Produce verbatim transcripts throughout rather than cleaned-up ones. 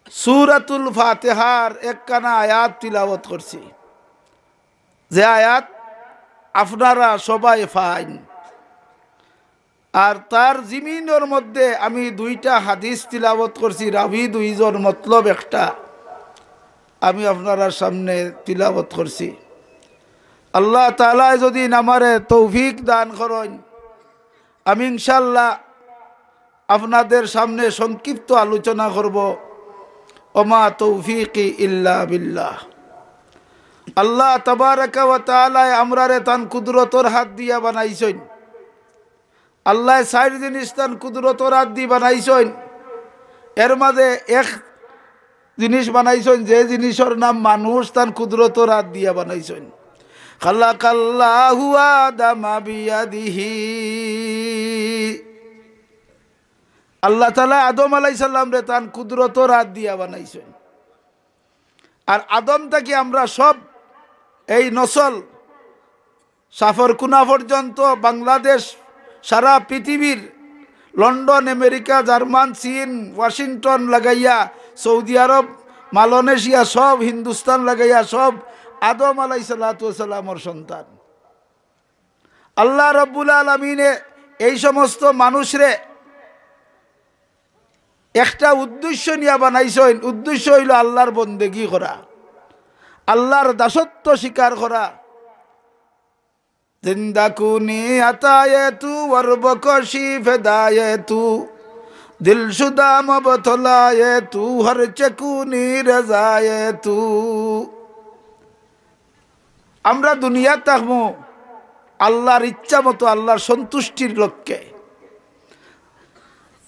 সূরাতুল ফাতিহার একখানা আয়াত তিলাওয়াত করছি, যে আয়াত আপনারা সবাই পাইন। আর তার জিমিনর মধ্যে আমি দুইটা হাদিস তিলাওয়াত করছি, রাবি দুইজন, মতলব একটা, আমি আপনারার সামনে তিলাওয়াত করছি। আল্লাহ তাআলায় যদি আমারে তৌফিক দান করইন, আমি ইনশাআল্লাহ আপনাদের সামনে সংক্ষিপ্ত আলোচনা করব। ওমা তৌফিকি ইল্লা বিল্লাহ। আল্লাহ তাবারাকা ওয়া তাআলায় আমরারে তান কুদরতর হাত দিয়া বানাইছইন। আল্লায় চাইর জিনিস তান কুদরতর হাত দি বানাইছইন। এর মাঝে এক জিনিস বানাইছইন, যে জিনিসর নাম মানুষ, তান কুদরতর হাত দিয়া বানাইছইন। খালাকাল্লাহু আদামা বিয়াদিহি। আল্লাহ তাআলা আদম আলাইহিস সালামরে তান কুদরতর হাত দিয়া বানাইছইন। আর আদম থাকি আমরা সব, এই নসল, সাফরকুনা পর্যন্ত, বাংলাদেশ, সারা পৃথিবীর, লন্ডন, আমেরিকা, জার্মান, চীন, ওয়াশিংটন লাগাইয়া, সৌদি আরব, মালয়েশিয়া, সব হিন্দুস্তান লাগাইয়া সব আদম আলাইহিস সালাতু ওয়াস সালামর সন্তান। আল্লাহ রাব্বুল আলামিনে এই সমস্ত মানুষরে একটা উদ্দেশ্য নিয়া বানাইছইন। উদ্দেশ্য অইলো আল্লাহর বন্দেগী করা, আল্লাহর দাসত্ব স্বীকার করা। জিন্দা কুনি আতায়ে তু, ওয়ারবকশি ফেদায়ে তু, দিলশুদা মবতলায়ে তু, হর চেকুনি রেজায়ে তু। আমরা দুনিয়াত থাকমু আল্লাহর ইচ্ছা মতো, আল্লাহর সন্তুষ্টির লক্ষ্যে।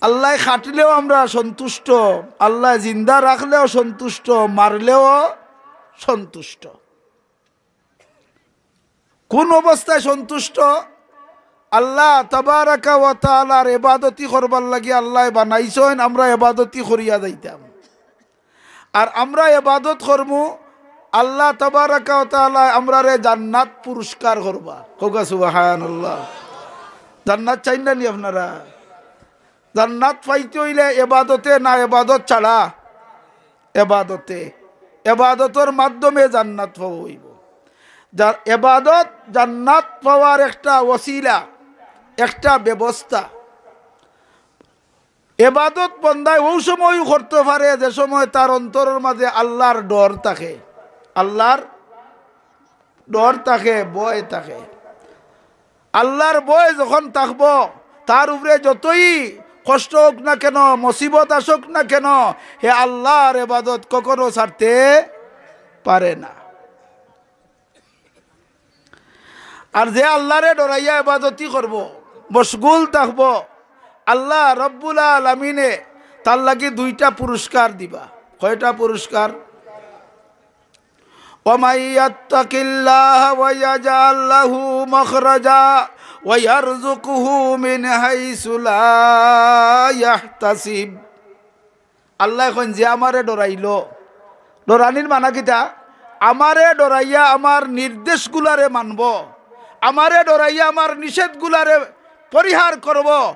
আল্লায় কাটলেও আমরা সন্তুষ্ট, আল্লায় জিন্দা রাখলেও সন্তুষ্ট, মারলেও সন্তুষ্ট। কোন অবস্থায় সন্তুষ্ট? আল্লাহ তাবারাকা ওয়া তাআলার ইবাদতি করবার লাগি আল্লায় বানাইছইন, আমরা ইবাদতি করিয়া যাইতাম। আর আমরা ইবাদত করমু, আল্লাহ তাবারাকা ওয়া তাআলায় আমরারে জান্নাত পুরস্কার করবা। কউক্কা সুবহানাল্লাহ। জান্নাত চাইন না নি আপনারা? জান্নাত পাইতে অইলে ইবাদতে না, ইবাদত ছাড়া? ইবাদতে। ইবাদতর মাধ্যমে জান্নাত পাওয়া অইবো। যা-, ইবাদত জান্নাত পাওয়ার একটা ওসিলা, একটা ব্যবস্থা। এবাদত বন্দায় অউ সময়উ করতো পারে যে সময় তার অন্তরর মাঝে আল্লাহর ডর থাকে, আল্লাহর ডর থাকে, ভয় থাকে। আল্লাহর ভয় যখন থাকবো, তার উপরে যতই কষ্ট অউক না কেন, মুসিবত আসুক না কেন, হে আল্লাহর এবাদত কখনো ছাড়তে পারে না। আর যে আল্লাহরে ডরাইয়া এবাদতি করবো, মশগুল থাকবো, আল্লাহ রব্বুল আলামিনে তার লাগি দুইটা পুরস্কার দিবা। কয়টা পুরস্কার? ওয়া মান ইয়াত্তাকিল্লাহা ওয়া ইয়াজআল লাহু মাখরাজা ওয়া ইয়ারযুকহু মিন হাইসু লা ইয়াহতাসিব। আল্লায় কইন, যে আমারে ডরাইলো, ডরানির মানা কিতা? আমারে ডরাইয়া আমার নির্দেশগুলারে মানবো, আমারে ডরাইয়া আমার নিষেধগুলারে পরিহার করবো,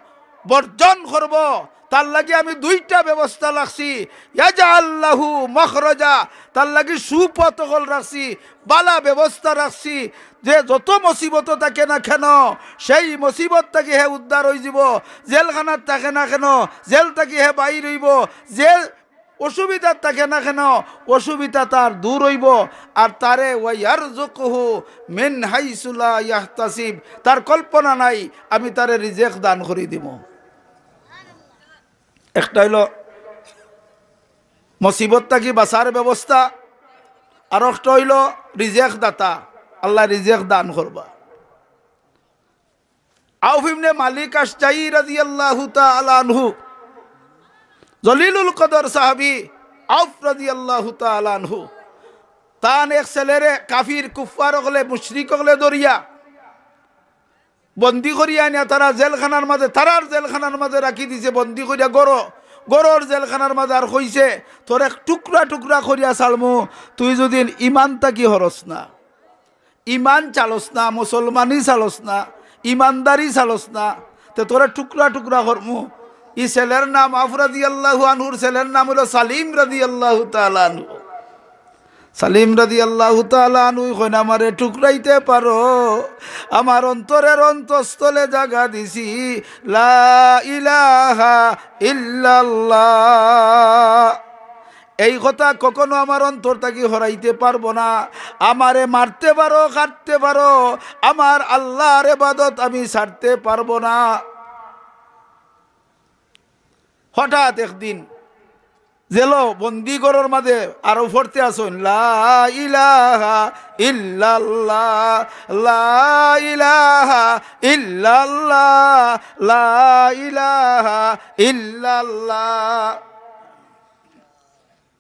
বর্জন করবো, তার লাগি আমি দুইটা ব্যবস্থা রাখছি। ইয়াজআল লাহু মাখরাজা, তার লাগি সুপথ অকল রাখছি, বালা ব্যবস্থা রাখছি। যে যত মুসিবত থাকে না কেন, সেই মুসিবত থাকি হে উদ্ধার অইযিবো। জেলখানাত থাকে না কেন, জেল থাকি হে বাইর অইবো। যে অসুবিধাত থাকে না কেন, অসুবিধা তার দূর অইবো। আর তারে ওয়া ইয়ারযুকহু মিন হাইসু লা ইয়াহতাসিব, তার কল্পনা নাই, আমি তারে রিজেক দান করি দিমু। একটা অইলো মুসিবত থাকি বাঁচার ব্যবস্থা, আর একটা অইলো রিজেক দাতা, আল্লায় রিজেক দান করবা। আউফ ইবনে মালিক আশজাই রাদিয়াল্লাহু তাআলা আনহু, জলিলুল কদর সাহাবী আউফ রাদিয়াল্লাহু তাআলা আনহু, তান এক ছেলেরে কাফির কুফফার অকলে, মুশরিক অকলে ধরিয়া বন্দি করিয়া আনিয়া তারা জেলখানার মাঝে, তারার জেলখানার মাঝে রাখি দিছে বন্দি করিয়া, ঘরো, ঘরর জেলখানার মাঝে, আর কইছে, "তোরে টুকরা টুকরা করিয়া ছাড়মু, তুই যদি ইমান থাকি হরস না, ইমান ছাড়স না, মুসলমানি ছাড়স না, ইমানদারি ছাড়স না, তে তোরে টুকরা টুকরা করমু।" ই ছেলের নাম, আউফ রাদিয়াল্লাহু আনহুর ছেলের নাম অইলো সালিম রাদিয়াল্লাহু তাআলা আনহু। সালিম রাদিয়াল্লাহু তাআলা আনহু কইন, "আমারে ঠুকরাইতে পারো, আমার অন্তরের অন্তঃস্থলে জাগা দিছি, লা ইলাহা ইল্লাল্লাহ।" এই কথা কখনো আমার অন্তর থাকি হরাইতে পারবো না। আমারে মারতে পারো, কাটতে পারো, আমার আল্লাহর ইবাদত আমি ছাড়তে পারবো না। হঠাৎ একদিন জেলো বন্দিঘরর মাঝে আরো পড়তে আছইন, "লা ইলাহা ইল্লাল্লাহ, লা ইলাহা ইল্লাল্লাহ, লা ইলাহা ইল্লাল্লাহ।"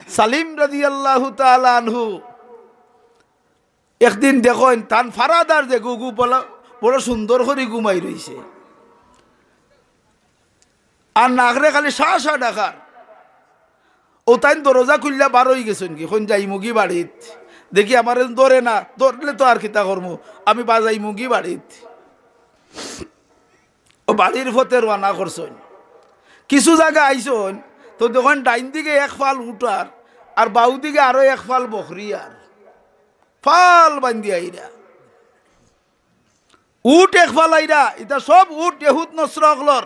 সালিম রাদিয়াল্লাহু তাআলা আনহু একদিন দেখইন, তান ফারাদার যে গুগু বলা, বড় সুন্দর করি ঘুমাই রইছে। আর নাকরে খালি শা শা ডাকার। অউ তাইন দরজা খুলিয়া বার অই গেছইন গি, কইন, "যাইমুগি বাড়িত।" দেখি আমারে ধরে না, ধরলে তো আর কিতা করমু, আমি বাজাইমুগি বাড়িত। অউ বাড়ির পথে রওয়ানা করছইন। কিছু জাগা আইছইন, তো দেখইন ডাইন দিকে এক ফাল উট আর, আর বাউ দিকে আরো এক ফাল বকরি আর। ফাল বান্ধিয়া আইরা। উট এক ফাল আইরা, ইতা সব উট ইহুদ নসরা অকলর,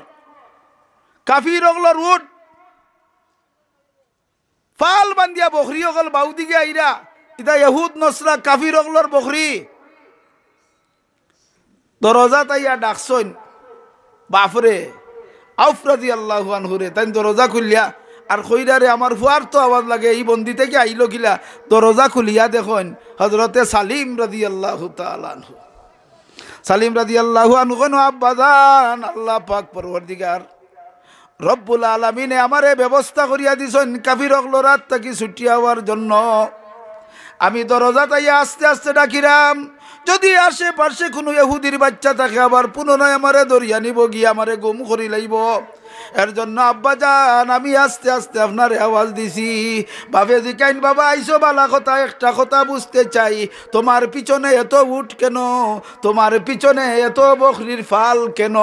কাফির অকলর উট। ফাল বান্ধিয়া বকরি অকল বাউ দিকে আইরা, ইতা ইহুদ নসরা কাফির অকলর বকরি। দরজাত আইয়া ডাকছইন বাফরে, আউফ রাদিয়াল্লাহু আনহুরে, তাইন দরজা খুলিয়া আর কইরা, "রে, আমার ফুয়ার তো আওয়াজ লাগে, ই বন্দি থাকি আইলো কিলা?" দরজা খুলিয়া দেখইন হযরতে সালিম রাদিয়াল্লাহু তাআলা আনহু। সালিম রাদিয়াল্লাহু আনহু কইন, "আব্বাজান, আল্লাহ পাক পরওয়ারদিগার রব্বুল আলামিনে আমারে ব্যবস্থা করিয়া দিছইন কাফির অকলর আত থাকি ছুটিয়া অওয়ার জন্য। আমি দরজাত আইয়া আস্তে আস্তে ডাকিরাম, যদি আশেপাশে কুনু ইহুদির বাইচ্চা থাকে, আবার পুনরায় আমারে ধরিয়া নিবো গিয়া আমারে গুম করি লাইবো। এর জন্য আব্বাজান, আমি আস্তে আস্তে আপনারে আওয়াজ দিছি।" বাফে জিকাইন, "বাবা, আইছো ভালা কথা, একটা কথা বুঝতে চাই, তুমার পিছনে এত উট কেন? তুমার পিছনে এত বকরির ফাল কেন?"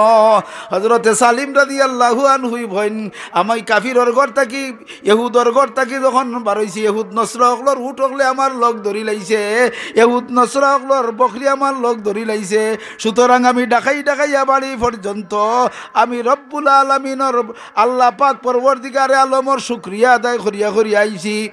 হযরতে সালিম রাদিয়াল্লাহু আনহুই কইন, "আমি কাফিরর ঘর থাকি, ইহুদর ঘর থাকি যখন বারইছি, ইহুদ নসরা অকলর উট অকলে আমার লগ ধরি লাইছে, ইহুদ নসরা অকলর বকরি আমার লগ ধরি লাইছে। সুতরাং আমি ডাকাই ডাকাইয়া বাড়ি পর্যন্ত আমি রব্বুল আলামিনর, আল্লাহ পাক পরওয়ারদিগারে আলমর শুকরিয়া আদায় করিয়া করিয়া আইছি।"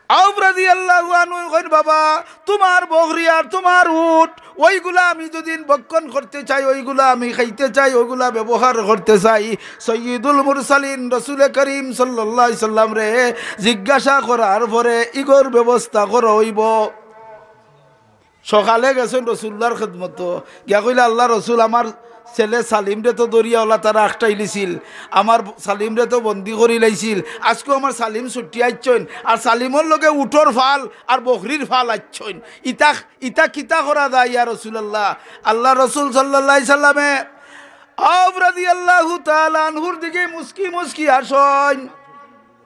আউফ রাদিয়াল্লাহু আনহু কইন, "বাবা, তুমার বকরি আর তুমার উট, ওইগুলা আমি যদি ভক্ষণ করতে চাই, ওইগুলা আমি খাইতে চাই, ওইগুলা ব্যবহার করতে চাই।" সাইয়্যিদুল মুরসালিন রসুলে করিম সাল্লাল্লাহু আলাইহি সাল্লামরে জিজ্ঞাসা করার পরে ইগর ব্যবস্থা করা অইবো। সকালে গেছইন রসুলুল্লাহর খেদমতো, গিয়া কইলা, "আল্লাহর রসুল, আমার ছেলে সালিমরে তো ধরিয়া অলা তারা আটকাইলিছিল, আমার সালিমরে তো বন্দি করি লাইছিল, আইজকু আমার সালিম ছুটিয়া আইছইন, আর সালিমর লগে উটর ফাল আর বকরির ফাল আইছইন, ইতা, ইতা কিতা করা যায় ইয়া রাসূলুল্লাহ?" আল্লাহর রসুল সাল্লাল্লাহু আলাইহি সাল্লামে আউফ রাদিয়াল্লাহু তাআলা আনহুর দিকে মুস্কি মুস্কি হাসইন।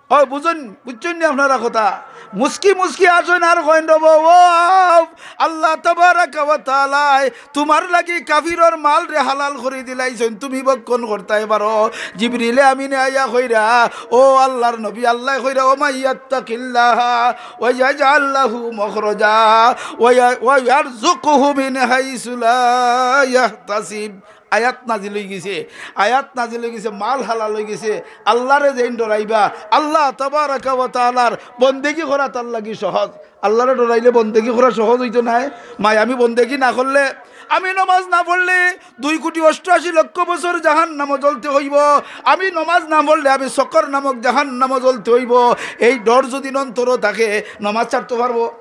ও, বুঝইন, বুঝছইন নি আপনারা কথা? মুস্কি মুস্কি হাসইন আর কইন, "রব, ও আল্লাহ তাবারাকা ওয়া তাআলায় তুমার লাগি কাফিরর মালরে হালাল করি দিলাইছইন, তুমি ভক্ষণ করতায় পারো।" জিবরিলে আমিনে আইয়া কইরা, "ও আল্লাহর নবী, আল্লায় কইরা, ওয়া মান ইয়াত্তাকিল্লাহা ওয়া ইয়াজআল লাহু মাখরাজা ওয়া ইয়া-, ওয়া ইয়ারযুকহু মিন হাইসু লা ইয়াহতাসিব।" আয়াত নাজিল অইগেছে, আয়াত নাজিল অইগেছে, মাল হালাল অইগেছে। আল্লাহরে যেইন ডরাইবা, আল্লাহ তাবারাকা ওয়া তাআলার বন্দেগি করা তার লাগি সহজ। আল্লাহরে ডরাইলে বন্দেগি করা সহজ অইতো নায়। মাই, আমি বন্দেগি না করলে, আমি নমাজ না পড়লে দুই কোটি অষ্টআশি লক্ষ বছর জাহান্নামো জ্বলতে অইবো। আমি নমাজ না পড়লে আমি সকর নামক জাহান্নামো জ্বলতে অইবো। এই ডর যদি অন্তরো থাকে, নমাজ ছাড়তে পারবো?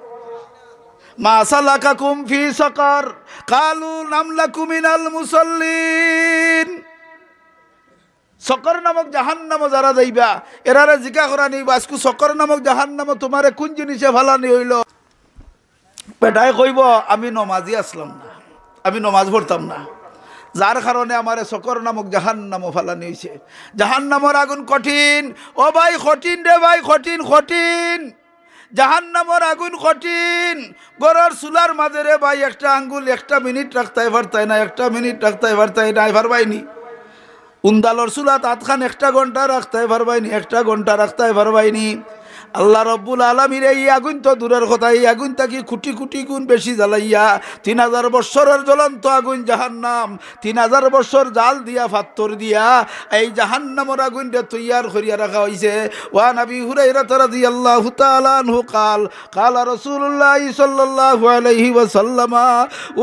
"মা সালাকাকুম ফি সাকার? ক্বালু লাম নাকু মিনাল মুসাল্লিন।" সকর নামক জাহান্নামো যারা যাইবা, এরারে জিকা করানি অইবো, "আইজকু সকর নামক জাহান্নামো তুমারে কুন জিনিসে ফালানি অইলো?" বেটায় কইবো, "আমি নমাজি আছলাম না, আমি নমাজ পড়তাম না, যার কারণে আমারে সকর নামক জাহান্নামো ফালানি অইছে।" জাহান্নামর আগুন কঠিন, ও ভাই, কঠিন রে ভাই, কঠিন, কঠিন। জাহান্নামর আগুন কঠিন। ঘরর চুলার মাঝে রে ভাই, একটা আঙ্গুল একটা মিনিট রাখতায় পারতায় না, একটা মিনিট রাখতায় পারতায় না, পারবায়নি। উন্দালর চুলাত আতখান একটা ঘন্টা রাখতায় পারবায়নি, একটা ঘন্টা রাখতায় পারবায়নি। আল্লাহ রব্বুল আলামিন এই আগুইন তো দূরের কথা, এই আগুইন থাকি কোটি কোটি গুণ বেশি জ্বালাইয়া, তিন হাজার বৎসরর জ্বলন্ত আগুইন জাহান্নাম, তিন হাজার বৎসর জাল দিয়া, ফাত্তর দিয়া, এই জাহান্নামর আগুইনরে তৈয়ার করিয়া রাখা অইছে। ওয়ান আবি হুরাইরাতা রাদিয়াল্লাহু তাআলা আনহু قال، قال رسول الله صلى الله عليه وسلم،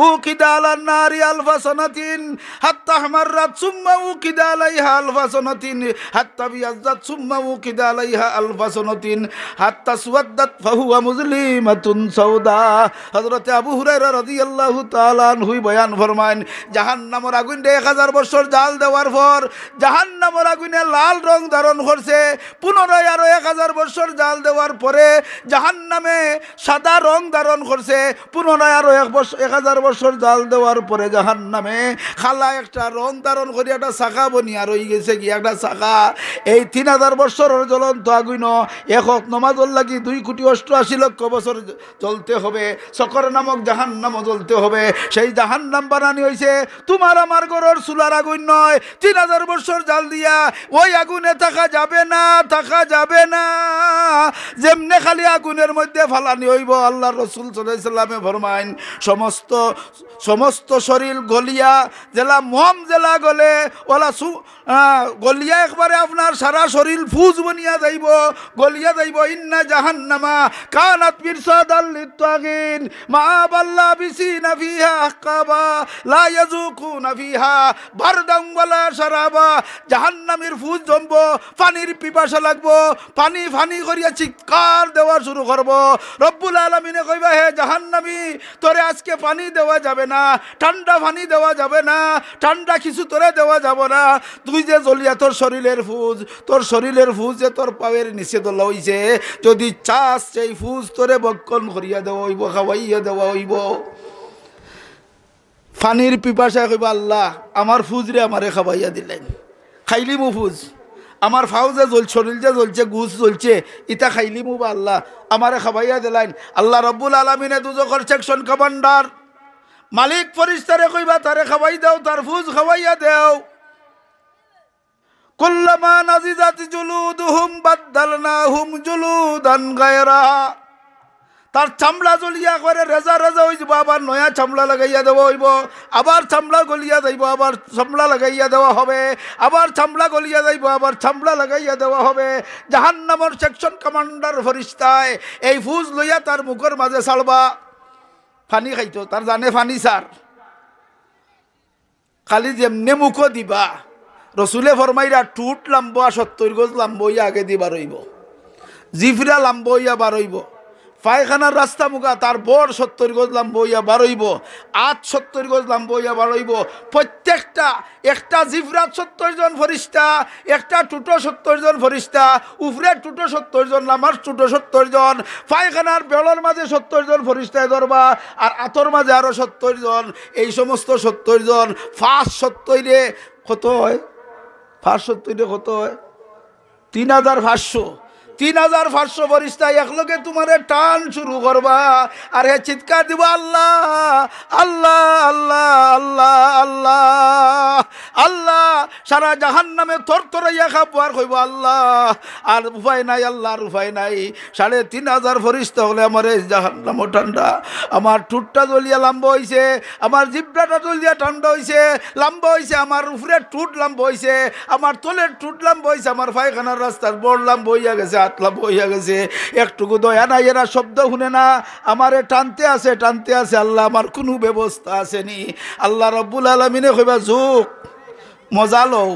أوقد على النار ألف سنة حتى احمرت، ثم أوقد عليها ألف سنة حتى ابيضت، ثم أوقد عليها ألف سنة حتى اسودت فهي مظلمة سوداء। হযরতে আবু হুরায়রা রাদিয়াল্লাহু তাআলা আনহুই বয়ান ফরমাইন, জাহান্নামর আগুইনরে এক হাজার বছর জাল দেওয়ার পর জাহান্নামর আগুইনে লাল রং ধারণ করছে। পুনরায় আরো এক হাজার বছর জাল দেওয়ার পরে জাহান্নামে সাদা রং ধারণ করছে। পুনরায় আরো এক বছ-, এক হাজার বছর জাল দেওয়ার পরে জাহান্নামে কালা একটা রং ধারণ করি একটা শাখা বনিয়া রই গেছে গি একটা শাখা। এই তিন হাজার বছরর জ্বলন্ত আগুইন এক অক্ত নমাজর লাগি দুই কোটি অষ্টআশি লক্ষ বছর জ্বলতে হবে, সকর নামক জাহান্নামও জ্বলতে হবে। সেই জাহান্নাম বানানি অইছে তুমার আমার ঘরর চুলার আগুইন নয়, তিন হাজার বছর জাল দিয়া ওই আগুনে থাকা যাবে না, থাকা যাবে না। যেমনে খালি আগুইনর মধ্যে ফালানি অইবো, আল্লাহর রসুল সাল্লাল্লাহু আলাইহি ওয়াসাল্লামে ফরমাইন, সমস্ত, সমস্ত শরীর গলিয়া যেলা মোম যেলা গলে, ওলা সু-, আহ, গলিয়া একবারে আপনার সারা শরীর ফুজ বনিয়া যাইবো, গলিয়া যাইবো। ইন্না জাহান্নামা কানাত মিরসাদাল লিত্তাগিন, মাআবাল লাবিসিনা ফিহা আহকাবা, লা ইয়াযুকুনা ফিহা বারদান ওয়ালা শারাবা। জাহান্নামীর ফুজ জমবো, পানির পিপাসা লাগবো, পানি পানি করিয়া চিৎকার দেওয়া শুরু করবো। রব্বুল আলামিনে কইবা, হে জাহান্নামী, তোরে আজকে পানি দেওয়া যাবে না, ঠান্ডা পানি দেওয়া যাবে না, ঠান্ডা কিছু তোরে দেওয়া যাবে না। তুই যে জ্বলিয়া তোর শরীরের ফুজ, তোর শরীরের ফুজ যে তোর পাওয়ের নিচে দলা অইছে, যদি চাস সেই ফুজ তোরে ভক্ষণ করিয়া দেওয়া অইবো, খাওয়াইয়া দেওয়া অইবো। পানির পিপাসায় কইবা, আল্লাহ, আমার ফুজরে আমারে খাওয়াইয়া দিলাইন, খাইলিমু ফুজ। আমার ফাও যে জ্বল-, শরীর যে জ্বলছে, গুস জ্বলছে, ইতা খাইলিমু বা আল্লাহ, আমারে খাওয়াইয়া দিলাইন। আল্লাহ রব্বুল আলামিনে দুজখর সেকশন কমান্ডার মালিক ফিরিস্তারে কইবা, তারে খাওয়াই দেও, তার ফুজ খাওয়াইয়া দেও। কুল্লামা নাজিজাত জুলুদুহুম বাদদালনাহুম জুলুদান গায়রাহা। তার চামড়া জ্বলিয়া করে রেজা রেজা অইযিবো, আবার নয়া চামড়া লাগাইয়া দেওয়া অইবো, আবার চামড়া গলিয়া যাইবো, আবার চামড়া লাগাইয়া দেওয়া হবে, আবার চামড়া গলিয়া যাইবো, আবার চামড়া লাগাইয়া দেওয়া হবে। জাহান্নামর সেকশন কমান্ডার ফিরিস্তায় এই ফুজ লইয়া তার মুখর মাঝে ছাড়বা। পানি খাইতো, তার জানে পানি ছাড়। খালি যেমনে মুখো দিবা, রসুলে ফরমাইরা, ঠুট লাম্বা সত্তইর গজ লাম্বা অইয়া আগেদি বার অইবো, জিফরা লাম্বা অইয়া বার অইবো, পায়খানার রাস্তা মুখা তার বড় সত্তইর গজ লাম্বা অইয়া বার অইবো, আত সত্তইর গজ লাম্বা অইয়া বার অইবো। প্রত্যেকটা, একটা জিফরাত সত্তইর জন ফিরিস্তা, একটা ঠুটো সত্তইর জন ফিরিস্তা, উপরে ঠুটো সত্তইর জন, লামার ঠুটো সত্তইর জন, পায়খানার বেড়র মাঝে সত্তইর জন ফিরিস্তায় ধরবা, আর আতর মাঝে আরো সত্তইর জন। এই সমস্ত সত্তইর জন, পাঁচ সত্তইরে কত হয়? পাঁচ সত্তইরে কত হয়? তিন হাজার পাঁচশো। তিন হাজার পাঁচশো ফিরিস্তা একলগে তুমারে টান শুরু করবা, আর হে চিৎকার দিবো, আল্লাহ, আল্লাহ, আল্লাহ, আল্লাহ, আল্লাহ, আল্লাহ। সারা জাহান্নামে থরথরাইয়া কাঁপবো আর কইবো, আল্লাহ, আর উপায় নাই, আল্লাহ, আর উপায় নাই। সাড়ে তিন হাজার ফিরিস্তা অকলে আমারে জাহান্নামো ঠান্ডা, আমার ঠুটটা জ্বলিয়া লাম্বা অইছে, আমার জিব্রাটা জ্বলিয়া ঠান্ডা অইছে, লাম্বা অইছে, আমার উপরে ঠুট লাম্বা অইছে, আমার তলের ঠুট লাম্বা অইছে, আমার পায়খানার রাস্তার বড় লাম্বা অইয়া গেছে, আত লাম্বা অইয়া গেছে। একটুকু দয়া নাই, এরা শব্দ হুনে না, আমারে টানতে আছে, টানতে আছে। আল্লাহ, আমার কুনু ব্যবস্থা আছে নি? আল্লাহ রব্বুল আলামিনে কইবা, জুক, মজা লও,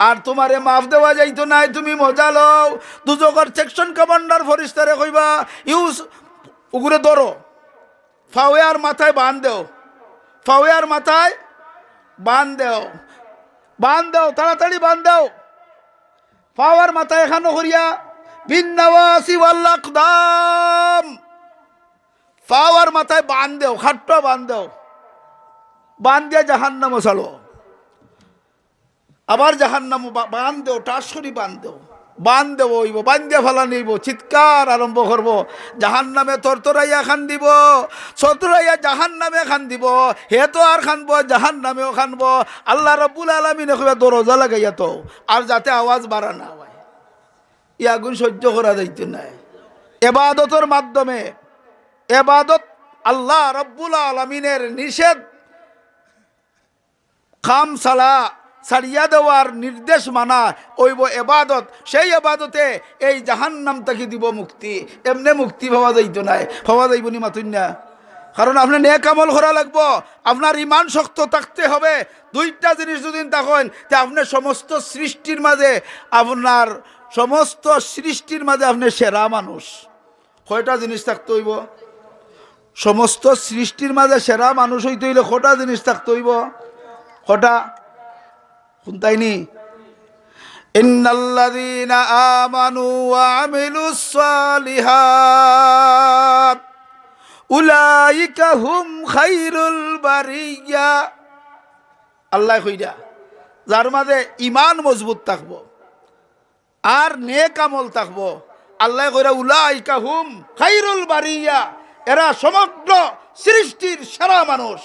আর তুমারে মাফ দেওয়া যাইতো নায়, তুমি মজা লও। দুজখর সেকশন কমান্ডার ফিরিস্তারে কইবা, ইউস, উগুরে ধরো, ফাওয়ে আর মাথায় বান দেও, ফাওয়ে আর মাথায় বান দেও, বান দেও, তাড়াতাড়ি বান দেও। ফাও আর মাথায় এখানো করিয়া, বিন নাওয়াসি ওয়াল আকদাম, ফাও আর মাথায় বান দেও, খাট্টা বান দেও, বান দিয়া জাহান্নামো ছাড়ো। আবার জাহান্নামো বা-, বান দেও, টাস করি বান দেও। বান দেওয়া অইবো, বান দিয়া ফালানি অইবো, চিৎকার আরম্ভ করবো, জাহান্নামে তরতরাইয়া কান্দিবো, তরতরাইয়া জাহান্নামে কান্দিবো, হে তো আর কান্দবো, জাহান্নামেও কান্দবো। আল্লাহ রব্বুল আলামিনে কইবা, "দরজা লাগাইয়া থও, আর যাতে আওয়াজ বাড়া না অয়।" ই আগুন সহ্য করা যাইতো নায়। এবাদতর মাধ্যমে, এবাদত আল্লাহ রব্বুল আলামিনের নিষেধ কাম ছাড়া, ছাড়িয়া দেওয়ার নির্দেশ মানা অইবো এবাদত। সেই এবাদতে এই জাহান্নাম থাকি দিবো মুক্তি। এমনে মুক্তি পাওয়া যাইতো নায়, পাওয়া যাইবো নি মাতুন না? কারণ আপনে নেক আমল করা লাগবো, আপনার ইমান শক্ত থাকতে হবে। দুইটা জিনিস যদি থাকইন, তে আপনে সমস্ত সৃষ্টির মাঝে, আপনার সমস্ত সৃষ্টির মাঝে আপনে সেরা মানুষ। কয়টা জিনিস থাকতে অইবো? সমস্ত সৃষ্টির মাঝে সেরা মানুষ অইতে অইলে কয়টা জিনিস থাকতে অইবো? কয়টা? হুনতায়নি? ইন্নাল্লাযীনা আমানু ওয়া আমিলুস সালিহাত উলাইকা হুম খায়রুল বারিয়া। আল্লায় কইরা, যার মাঝে ইমান মজবুত থাকবো, আর নেক আমল থাকবো। আল্লায় কইরা, "উলাইকা হুম খায়রুল বারিয়া", এরা সমগ্র সৃষ্টির সেরা মানুষ।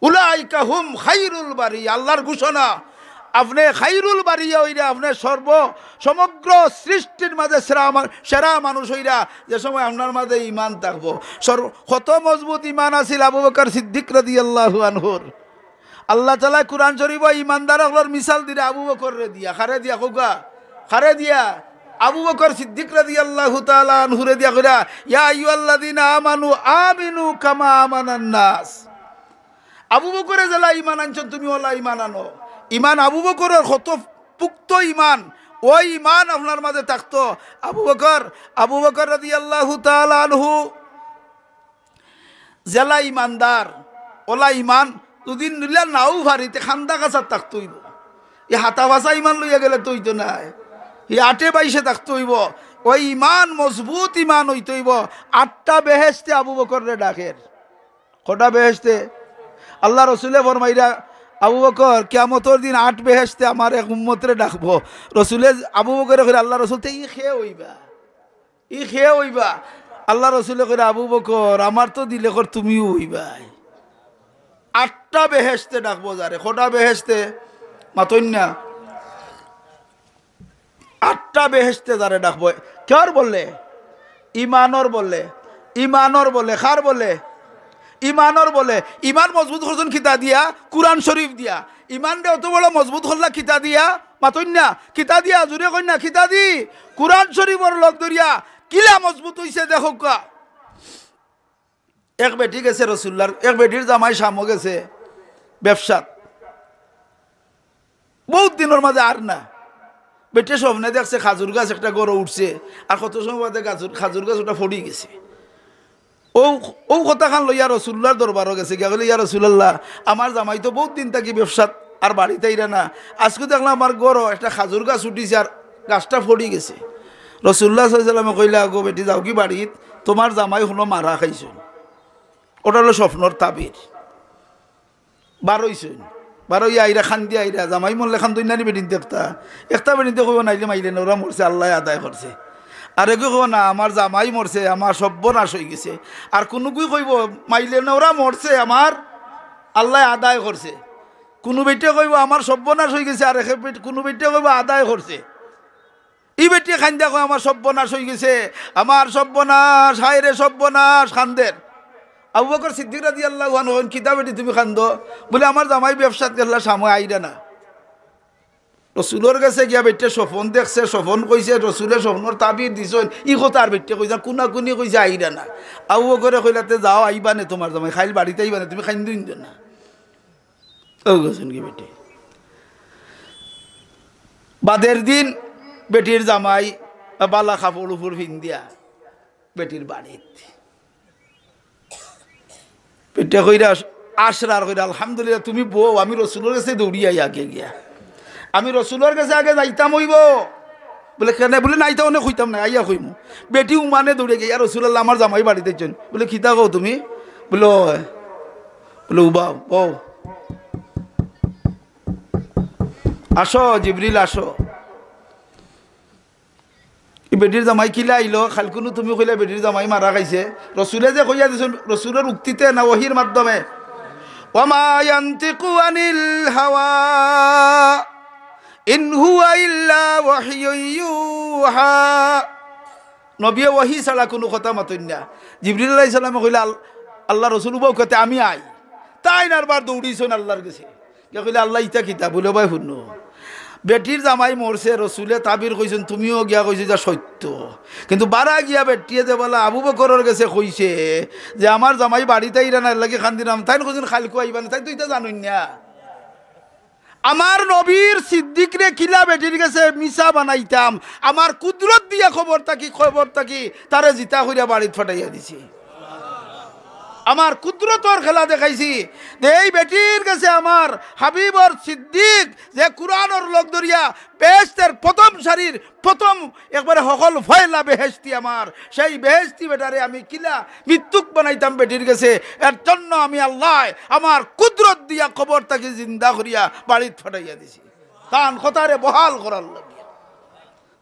"উলাইকা হুম খায়রুল বারিয়া", আল্লাহর ঘোষণা। আপনে খায়রুল বারিয়া অইরা, আপনে সর্ব, সমগ্র সৃষ্টির মাঝে সেরা মা-, সেরা মানুষ অইরা, যে সময় আপনার মাঝে ইমান থাকবো। সর্ব-, কত মজবুত ইমান আছিল আবু বকর সিদ্দিক রাদিয়াল্লাহু আনহুর। আল্লাহ তাআলায় কুরআন শরীফো ইমানদার অকলর মিসাল দিরা আবু বকররে দিয়া। কারে দিয়া কউক্কা? কারে দিয়া? আবু বকর সিদ্দিক রাদিয়াল্লাহু তাআলা আনহুরে দিয়া কইরা, "ইয়া আইয়ুহাল্লাযীনা আমানু আমিনু কামা আমানান নাস।" আবু বকরে যেলা ইমান আনছইন, তুমি অলা ইমান আনো। ইমান আবু বকরর কত পুক্ত ইমান, অউ ইমান আপনার মাঝে থাকতো। আবু বকর, আবু বকর রাদিয়াল্লাহু তাআলা আনহু যেলা ইমানদার, অলা ইমান যদি লইয়া নাও পারি, তে কান্দা কাছাত থাকতো অইবো। ই হাতা-ফাছা ইমান লইয়া গেলে তো অইতো নায়, ই আটে বাইশে থাকতো অইবো। অউ ইমান, মজবুত ইমান অইতো অইবো। আটটা বেহেশতে আবু বকররে ডাকের। কয়টা বেহেশতে? আল্লার রসুলে ফরমাইরা, "আবু বকর, কিয়ামতর দিন আট বেহেশতে আমার এক উম্মতরে ডাকবো।" রসুলে, আবু বকরে কইরা, "আল্লার রসুল, তে ই কে অইবা?" ই কে অইবা? আল্লার রসুলে কইরা, "আবু বকর, আমার তো দিলে কর তুমিও অইবায়।" আটটা বেহেশতে ডাকবো যারে। কয়টা বেহেশতে? মাতইন না। আটটা বেহেশতে যারে ডাকবো। কার বলে? ইমানর বলে। ইমানর বলে। কার বলে? ইমানর বলে। ইমান মজবুত করছইন কিতা দিয়া? কুরআন শরীফ দিয়া। ইমানরে অত বড় মজবুত করলা কিতা দিয়া? মাতইন না। কিতা দিয়া? জুরে কইন না। কিতা দি? কুরআন শরীফর লগ ধরিয়া। কিলা মজবুত অইছে দেখউক্কা। এক বেটি গেছে রসুল্লার, এক বেটির জামাই শামো গেছে ব্যবসাত। বউত দিনর মাঝে আর না। বেটিয়ে স্বপ্নে দেখছে খাজুর গাছ একটা গড়ো উঠছে, আর কত সময় বাদে গাছর, খাজুর গাছ ওটা ফড়ি গেছে। অউ, অউ কথাখান লইয়া রসুল্লার দরবারো গেছে, গিয়া কইলে, "ইয়া রসুলাল্লাহ, আমার জামাই তো বউত দিন থাকি ব্যবসাত আর বাড়িত আইরা না, আইজকু দেখলাম আমার গড়ো একটা খাজুর গাছ উঠিছে আর গাছটা ফড়ি গেছে।" রসুল্লাহ সাল্লাল্লাহু আলাইহি ওয়াসাল্লামে কইলা, "গো বেটি, যাওগি বাড়িত, তুমার জামাই হুনো মারা খাইছইন।" ওটা অইলো স্বপ্নর তাবির। বারইছইন, বারইয়া আইরা কান্দিয়া আইরা, জামাই মরলে কান্দইন না নি বেটিন্তে একটা? একটা বেটিন্তে কইবো, "নাইলে মাইলে নরা মরছে, আল্লায় আদায় করছে।" আরেকগু কইবো, "না, আমার জামাই মরছে, আমার সর্বনাশ অইগেছে।" আর কুনুগুই কইবো, "মাইলে নরা মরছে, আমার আল্লায় আদায় করছে।" কুনু বেটিয়ে কইবো, "আমার সর্বনাশ অইগেছে," আর এক বেট-, কুনু বেটিয়ে কইবো, "আদায় করছে।" ই বেটিয়ে কান্দিয়া কয়, "আমার সর্বনাশ অইগেছে, আমার সর্বনাশ, হায় রে সর্বনাশ," কান্দের। আবু বকর সিদ্দিক রাদিয়াল্লাহু আনহু কইন, "কিতা বেটি তুমি কান্দো?" বলে, "আমার জামাই ব্যবসাত গেছলা, শামো আইরা না।" রসুলর গেছে গিয়া বেটিয়ে স্বপন দেখছে, স্বপন কইছে, রসুলে স্বপনর তাবির দিছইন, ই কথা আর বেটিয়ে কইছে না, কুনাকুনি কইছে, "আইরা না।" আবু বকরে কইলা, "তে যাও, আইবা নে তুমার জামাই, কাইল বাড়িত আইবা নে, তুমি কান্দইন না।" অউ গেছইন গি বেটি। বাদের দিন বেটির জামাই বালা কাপড়-উপড় ফিন্দিয়া বেটির বাড়িত। বেটিয়ে কইরা, আশরার কইরা, "আলহামদুলিল্লাহ, তুমি বউ, আমি রসুলর গেছে দৌড়িয়া আই আগে গিয়া। আমি রসুলর গেছে আগে যাইতাম অইবো।" বলে, "কেনে?" বলে, "না, ইতা অনে কইতাম না, আইয়া কইমু।" বেটি উমানে দৌড়ে গিয়া, "ইয়া রাসুলাল্লাহ, আমার জামাই বাড়িত আইছইন।" বলে, "কিতা কও তুমি?" বলে, "অয়।" বলে, "উবাও, বও। আসো, জিবরিল, আসো।" ই বেটির জামাই কিলা আইলো, খালকুনু তুমি কইলা বেটির জামাই মারা খাইছে। রসুলে যে কইয়া দিছইন, রসুলর উক্তিতে না ওহির মাধ্যমে? ওয়া মা ইয়ানতিকু আনিল হাওয়া, ইন হুয়া ইল্লা ওয়াহয়ুন ইউহা। নবিয়ে ওহি ছাড়া কুনু কথা মাতইন না। জিবরিল আলাইহিস সালামে কইলা, "আল-, আল্লার রসুল উবাউ কইতে আমি আই।" তাইন আরবার দৌড়িছইন আল্লার গেছে। গিয়া কইলা, "আল্লা, ইতা কিতা?" বুলে, "ভাই হুনো, বেটির জামাই মরছে, রসুলে তাবির কইছইন, তুমিও গিয়া কইছো যা সত্য। কিন্তু বারা গিয়া বেটিয়ে যে বলা আবু বকরর গেছে কইছে যে আমার জামাই বাড়িত আইরা না, এরলাগি কান্দিরাম।" তাইন কইছইন, "খালকু আইবা না।" তাইন তো ইতা জানইন না। আমার নবীর সিদ্দিকরে কিলা বেটির গেছে মিছা বানাইতাম, আমার কুদরত দিয়া খবর থাকি, খবর থাকি তারে জিতা করিয়া বাড়িত ফাটাইয়া দিছি। আমার কুদরতর খেলা দেখাইছি যে এই বেটির গেছে আমার হাবিবর সিদ্দিক, যে কুরআনর লগ ধরিয়া বেহেশতের প্রথম সারির প্রথম একবারে হকল ফয়লা বেহেশতি আমার, সেই বেহেশতি বেটারে আমি কিলা মিথ্যুক বানাইতাম বেটির গেছে। এর জন্য আমি আল্লায় আমার কুদরত দিয়া কবর থাকি জিন্দা করিয়া বাড়িত ফাটাইয়া দিছি। তান কথারে বহাল করার লাগিয়া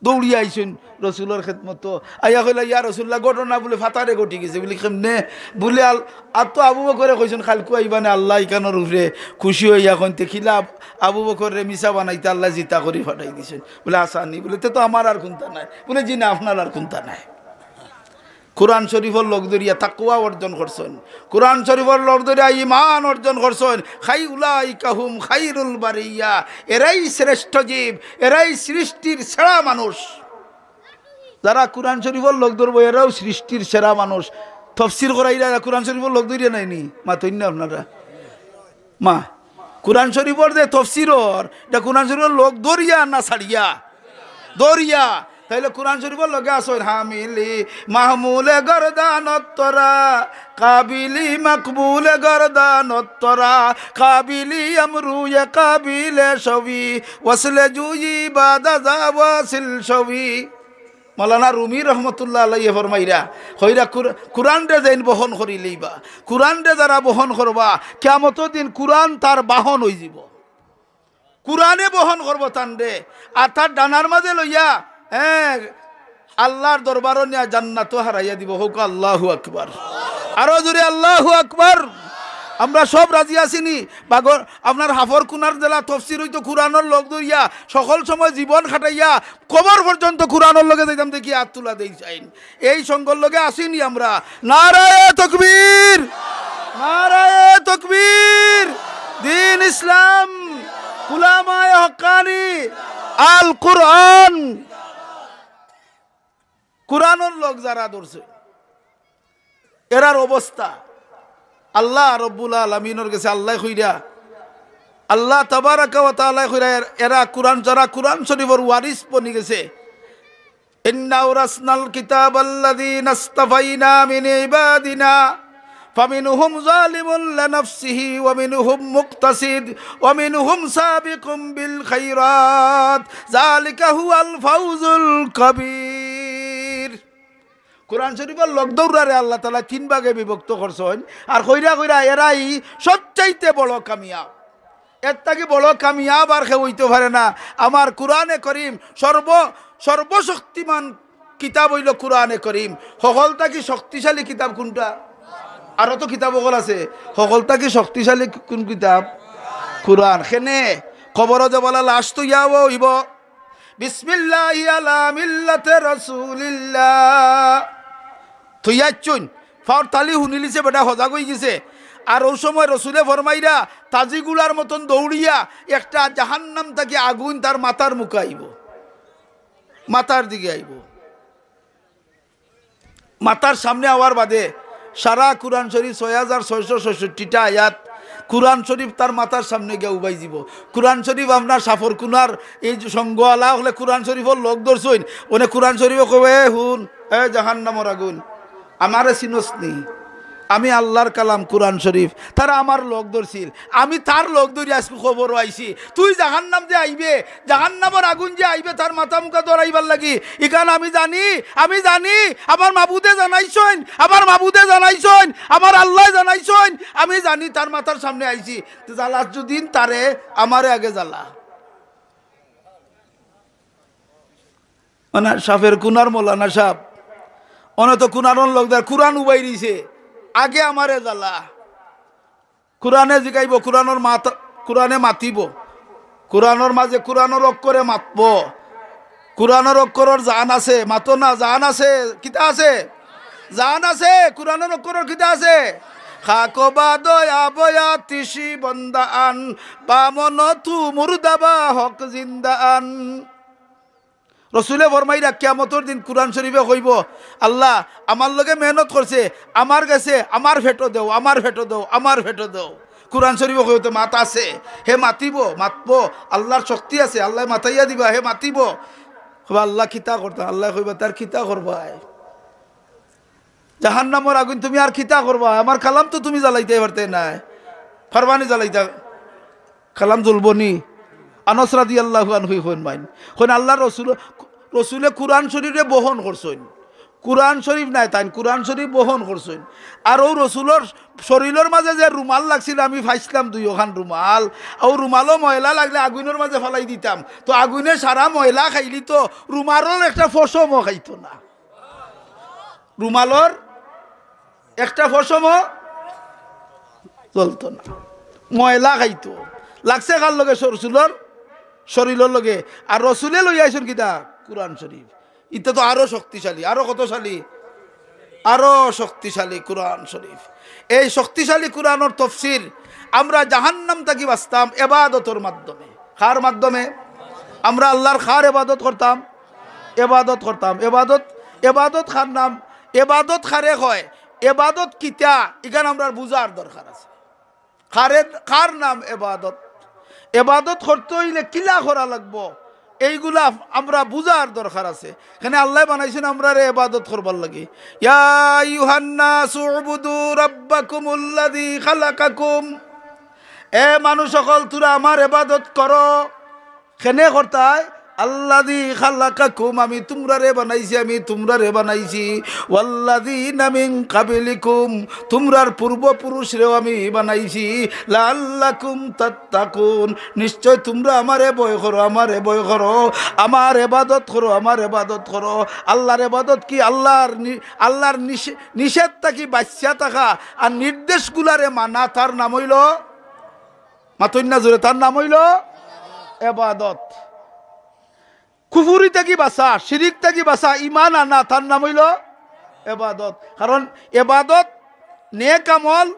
দৌড়িয়া আইছইন রসুলর খেদমতো। আইয়া কইলা, "ইয়া রসুল্লাহ, ঘটনা বুলে ফাতারে ঘটি গেছে।" বুলে, "কেমনে?" বুলে, "আল-, আর তো আবু বকরে কইছইন খালকু আইবা না, আল্লা ইখানর উপরে খুশি অইয়া কইন, তে কিলা আব-, আবু বকররে মিছা বানাইতা আল্লায় জিতা করি ফাটাই দিছইন।" বুলে, "আসানি।" বুলে, "তে তো আমার আর কুন্তা নাই।" বুলে, "জি না, আপনার আর কুন্তা নাই।" কুরআন শরিফর লগ ধরিয়া তাকওয়া অর্জন করছইন, কুরআন শরিফর লগ ধরিয়া ইমান অর্জন করছইন। খাই-, উলাইকা হুম খাইরুল বারিয়া, এরাই শ্রেষ্ঠ জীব, এরাই সৃষ্টির সেরা মানুষ। যারা কুরআন শরিফর লগ ধরবো, এরাউ সৃষ্টির সেরা মানুষ। তফসির করাইরা কুরআন শরিফর লগ ধরিয়া নাইনি? মাতইন না আপনারা? মা, কুরআন শরিফর যে তফসির অর, ইটা কুরআন শরিফর লগ ধরিয়া না ছাড়িয়া? ধরিয়া। তাইলে কুরআন শরিফর লগে আছইন হামিলি মাহমুলে গর্দান তরা, কাবিলি মকবুলে গর্দান তরা, কাবিলি আমরুয়ে কাবিলে শবি, ওয়াসলে জুই বাদাজা ওয়াসিল শবি। মৌলানা রুমি রহমতুল্লাহ আলাইহি ফরমাইরা, কইরা কুর-, কুরআনরে যেইন বহন করিলাইবা, কুরআনরে যারা বহন করবা, কিয়ামতর দিন কুরআন তার বাহন অইযিবো। কুরআনে বহন করবো তানরে, আর তার ডানার মাঝে লইয়া, হ্যাঁ, আল্লার দরবারো নিয়া জান্নাতো হারাইয়া দিবো। কউক্কা আল্লাহু আকবার। আরো জোরে আল্লাহু আকবার। আমরা সব রাজি আছি নি? বাগর, আপনার হাফর কুনার জেলা তফসির অইতো কুরআনর লগ ধরিয়া, সকল সময় জীবন খাটাইয়া, কবর পর্যন্ত কুরআনর লগে যাইতাম দেখি আত তুলা দেই চাইন। এই সঙ্গর লগে আছি নি আমরা? নারায়ে তকবীর, নারায়ে তকবীর, দ্বীন ইসলাম, উলামায়ে হক্কানি, আল কুরআন। কুরআনর লগ যারা ধরছে, এরার অবস্থা আল্লাহ রব্বুল আলামিনর গেছে আল্লায় কইরা, আল্লাহ তাবারাকা ওয়া তাআলায় কইরা, এর-, এরা কুরআন, যারা কুরআন শরিফর ওয়ারিস বনি গেছে, ইন্না আওরাসনাল কিতাবাল্লাযীনা ইসতাফাইনা মিন ইবাদিনা ফামিনহুম যালিমুন লিনাফসিহি ওয়া মিনহুম মুকতাসিদ ওয়া মিনহুম সাবিকুম বিল খায়রাত, যালিকা হুয়াল ফাউজুল কাবীর। কুরআন শরিফর লগ দৌড়ারে আল্লাহ তাআলায় তিন ভাগে বিভক্ত করছইন, আর কইরা কইরা এরাই সবচাইতে বড় কামিয়াব। এর থাকি বড় কামিয়াব আর কেউ অইতো পারে না। আমার কুরআনে করিম সর্ব-, সর্বশক্তিমান কিতাব অইলো কুরআনে করিম। হকল থাকি শক্তিশালী কিতাব কুনটা? আরো তো কিতাব হকল আছে। হকল থাকি শক্তিশালী কুন কিতাব? কুরআন। কেনে? কবরো যাইবলা লাশ থইয়া অইবো, বিসমিল্লাহি আলা মিল্লাতে রাসূলিল্লাহ। থইয়া আইছইন, ফাওর তালি হুনিলিছে, বেটা হজাগ অইগেছে। আর অউ সময় রসুলে ফরমাইরা, তাজি গুলার মতন দৌড়িয়া একটা জাহান্নাম থাকি আগুইন তার মাথার মুখো আইবো, মাথার দিকে আইবো। মাথার সামনে আওয়ার বাদে সারা কুরআন শরিফ ছয় হাজার ছয়শো ছয়ষট্টিটা আয়াত, কুরআন শরিফ তার মাথার সামনে গিয়া উবাই যিবো। কুরআন শরিফ আপনার সাফর কুনার এই যে সঙ্গ আলা অকলে কুরআন শরিফর লগ ধরছইন, অনে কুরআন শরিফে কইবো, "এ হুন, এ জাহান্নামর আগুন, আমারে চিনস নি? আমি আল্লার কালাম কুরআন শরিফ।" তারা আমার লগ ধরছিল, আমি তার লগ ধরি আইজকু কবরো আইছি। তুই জাহান্নাম যে আইবে, জাহান্নামর আগুন যে আইবে, তার মাথা মুখা ধরাইবার লাগি, ইখান আমি জানি, আমি জানি। আমার মাবুদে জানাইছইন, আমার মাবুদে জানাইছইন, আমার আল্লায় জানাইছইন, আমি জানি তার মাথার সামনে আইছি। তে জ্বালাস যুদিন তারে, আমারে আগে জ্বালা। মানে সাপের কুনার মৌলানা সাহেব, অনে তো কুনারন লোকদার কুরআন উবাই দিছে, আগে আমারে জ্বালা। কুরআনে জিগাইব, কুরআনর মাত-, কুরআনে মাতিব, কুরআনর মাঝে কুরআনর অক্ষরে মাতব। কুরআনর অক্ষরর জান আছে, মাতো না, জান আছে, কিতা আছে? জান আছে, কুরআনর অক্ষরর কিতা আছে? খাক বাদ আবয়া তিশি বন্দা আন, বামন তু মুর্দা বা হক জিন্দা আন। রসুলে ফরমাইরা, কিয়ামতর দিন কুরআন শরীফে কইব, "আল্লাহ, আমার লগে মেহনত করছে, আমার গেছে, আমার ফেটো দেও, আমার ফেটো দেও, আমার ফেটো দেও।" কুরআন শরীফে কইতে মাত আছে, হে মাতিব, মাতব, আল্লাহর শক্তি আছে, আল্লাহ মাতাইয়া দিবা, হে মাতিব। কইবা, "আল্লাহ কিতা করতা?" আল্লাহ কইবা, "তার কিতা করবায়?" জাহান্নামর আগুন, তুমি আর কিতা করবা? আমার কালাম তো তুমি জ্বালাইতে পারতে নায়, পারবানি জ্বালাইতা? কালাম জ্বলবো নি? আনাস রাদিয়াল্লাহু আনহু কইন মাইন, কইন আল্লাহর রসুল, রসুলে কুরআন শরীফরে বহন করছইন। কুরআন শরীফ নায় তাইন, কুরআন শরীফ বহন করছইন। আর অউ রসুলর শরীলর মাঝে যে রুমাল লাগছিল, আমি পাইছলাম দুইওখান রুমাল। অউ রুমালও ময়লা লাগলে আগুইনর মাঝে ফালাই দিতাম, তো আগুইনে সারা ময়লা খাইলি তো রুমালর একটা পশমও খাইতো না। রুমালর একটা পশমও জ্বলতো না, ময়লা খাইতো। লাগছে কার লগে? রসুলর শরীলর লগে। আর রসুলে লইয়া আইছইন কিতা? কুরআন শরীফ। ইটা তো আরো শক্তিশালী, আরো কতশালী? আরো শক্তিশালী কুরআন শরীফ। এই শক্তিশালী কুরআনর তফসির আমরা জাহান্নাম থাকি বাঁচতাম এবাদতর মাধ্যমে। কার মাধ্যমে? আমরা আল্লাহর কার এবাদত করতাম? এবাদত করতাম। এবাদত, এবাদত কার নাম? এবাদত কারে কয়? এবাদত কিতা? ইখান আমরার বুঝার দরকার আছে। কারে, কার নাম এবাদত? এবাদত করতে অইলে কিলা করা লাগবো, এইগুলা আমরা বুঝার দরকার আছে। কেনে আল্লায় বানাইছইন আমরারে এবাদত করবার লাগি। ইয়া আইয়ুহান নাসু উবুদু রাব্বাকুমুল্লাযী খালাকাকুম। এ মানুষ অকল, তুরা আমার এবাদত করো। কেনে করতায়? আল্লাযী খালাকাকুম, আমি তুমরারে বানাইছি, আমি তুমরারে বানাইছি। ওয়াল্লাযীনা মিন ক্বাবলিকুম, তুমরার পূর্বপুরুষরেও আমি বানাইছি। লাআল্লাকুম তাত্তাকুন, নিশ্চয় তুমরা আমারে ভয় করো, আমারে ভয় করো, আমার এবাদত করো, আমার এবাদত করো। আল্লাহর এবাদত কি? আল্লাহর নি-, আল্লাহর নিষে-, নিষেধ থাকি বাঁচিয়া থাকা আর নির্দেশগুলারে মানা, তার নাম অইলো, মাতইন না জোরে, তার নাম অইলো এবাদত। কুফুরি থাকি বাঁচা, শিরিক থাকি বাঁচা, ইমান আনা, তার নাম অইলো এবাদত। কারণ এবাদত, নেক আমল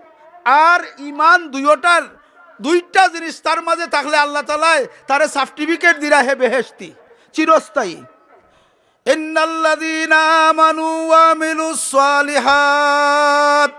আর ইমান দুইওটার, দুইটা জিনিস তার মাঝে থাকলে আল্লাহ তাআলায় তারে সার্টিফিকেট দিরা হে বেহেশতি, চিরস্থায়ী। ইন্নাল্লাযীনা আমানু ওয়া আমিলুস সালিহাত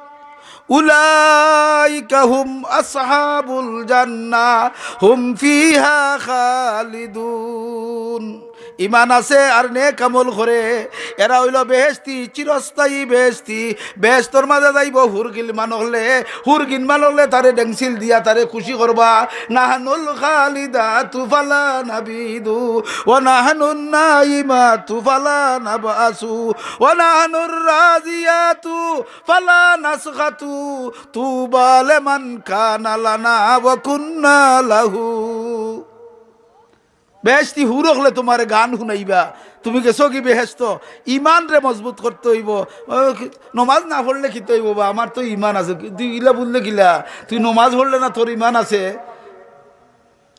উলাইকা হুম আসহাবুল জান্নাহ হুম ফিহা খালিদুন। ইমান আছে আর নেক আমল করে, এরা অইলো বেহেশতি, চিরস্থায়ী বেহেশতি। বেহেশতর মাঝে যাইবো হুর গিলমান অকলে, হুর গিলমান অকলে তারে ডেংসিল দিয়া তারে খুশি করবা। নাহনুল খালিদাতু ফালা নাবিদু, ওয়া নাহনুন নাইমাতু ফালা নাবআসু, ওয়া নাহনুর রাজিয়াতু ফালা নাসগাতু, তুবা লিমান কানা লানা ওয়া কুন্না লাহু। বেহেশতি হুর অকলে তুমারে গান হুনাইবা, তুমি গেছো কি বেহেশতো? ইমানরে মজবুত করতে অইবো। ও, কি, নমাজ না পড়লে কিতা অইবো বা? আমার তো ইমান আছে। কি, তুই ইলা বুঝলে কিলা? তুই নমাজ পড়লে না তোর ইমান আছে?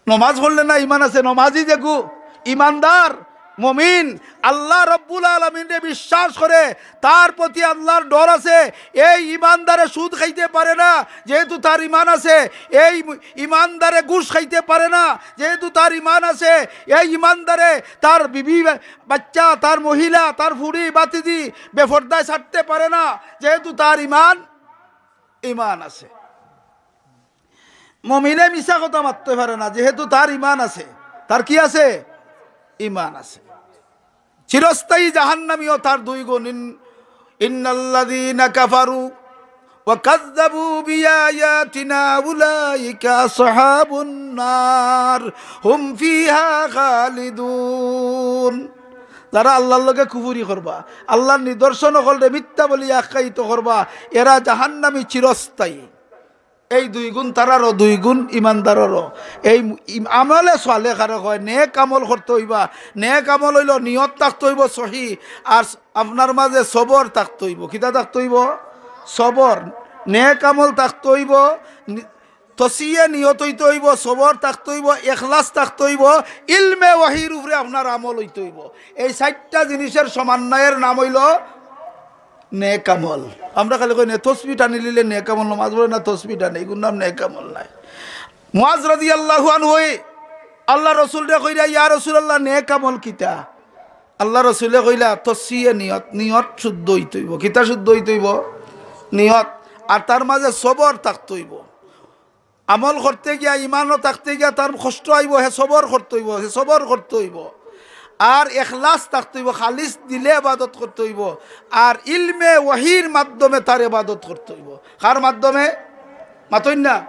নমাজ পড়লে না ইমান আছে? নমাজি যেগু ইমানদার, মমিন, আল্লাহ রব্বুল আলামিনরে বিশ্বাস করে, তার প্রতি আল্লাহর ডর আছে। এই ইমানদারে সুদ খাইতে পারে না, যেহেতু তার ইমান আছে। এই ইমানদারে ঘুষ খাইতে পারে না, যেহেতু তার ইমান আছে। এই ইমানদারে তার বিবি, বাচ্চা, তার মহিলা, তার ফুড়ি, বাতিজি বেফর্দায় ছাড়তে পারে না, যেহেতু তার ইমান, ইমান আছে। মমিনে মিছা কথা মাততে পারে না, যেহেতু তার ইমান আছে। তার কি আছে? ইমান আছে। চিরস্থায়ী জাহান্নামীও তার দুই গুণ। ইন-, ইন্নাল্লাযীনা কাফারু ওয়া কাযযাবু বিআয়াতিনা উলাইকা আসহাবুন নার হুম ফিহা খালিদুন। যারা আল্লাহর লগে কুফুরি করবা, আল্লাহর নিদর্শন অকলরে মিথ্যা বলিয়া আখ্যায়িত করবা, এরা জাহান্নামী চিরস্থায়ী। এই দুই গুণ তারারও, দুই গুণ ইমানদাররও। এই ইম-, আমলে সালেহারে কয়, নেক আমল করতে অইবা। নেক আমল অইলো নিয়ত থাকতে অইবো সহি, আর আপনার মাঝে সবর থাকতে অইবো। কিতা থাকতে অইবো? সবর। নেক আমল থাকতে অইবো, নি-, তসিয়ে নিয়ত অইতে অইবো, সবর থাকতে অইবো, এখলাস থাকতে অইবো, ইলমে ওহির উপরে আপনার আমল অইতে অইবো। এই চাইরটা জিনিসের সমন্বয়ের নাম অইলো নেক আমল। আমরা খালি কই না, তসবি টানি লিলে নেক আমল, নমাজ পড়ে না, তসবি টানে, এগুর নাম নেক আমল নায়। মুআজ রাদিয়াল্লাহু আনহু আল্লার রসুলরে কইরা, "ইয়া রাসূলুল্লাহ, নেক আমল কিতা?" আল্লার রসুলে কইলা, "তসিয়ে নিয়ত, নিয়ত শুদ্ধ অইতে অইবো।" কিতা শুদ্ধ অইতে অইবো? নিয়ত। আর তার মাঝে সবর থাকতে অইবো। আমল করতে গিয়া, ইমানও থাকতে গিয়া তার কষ্ট আইবো, হে সবর করতে অইবো, হে সবর করতে অইবো। আর এখলাস থাকতে অইবো, খালিস দিলে ইবাদত করতে অইবো। আর ইলমে ওহির মাধ্যমে তার ইবাদত করতে অইবো। কার মাধ্যমে? মাতইন না?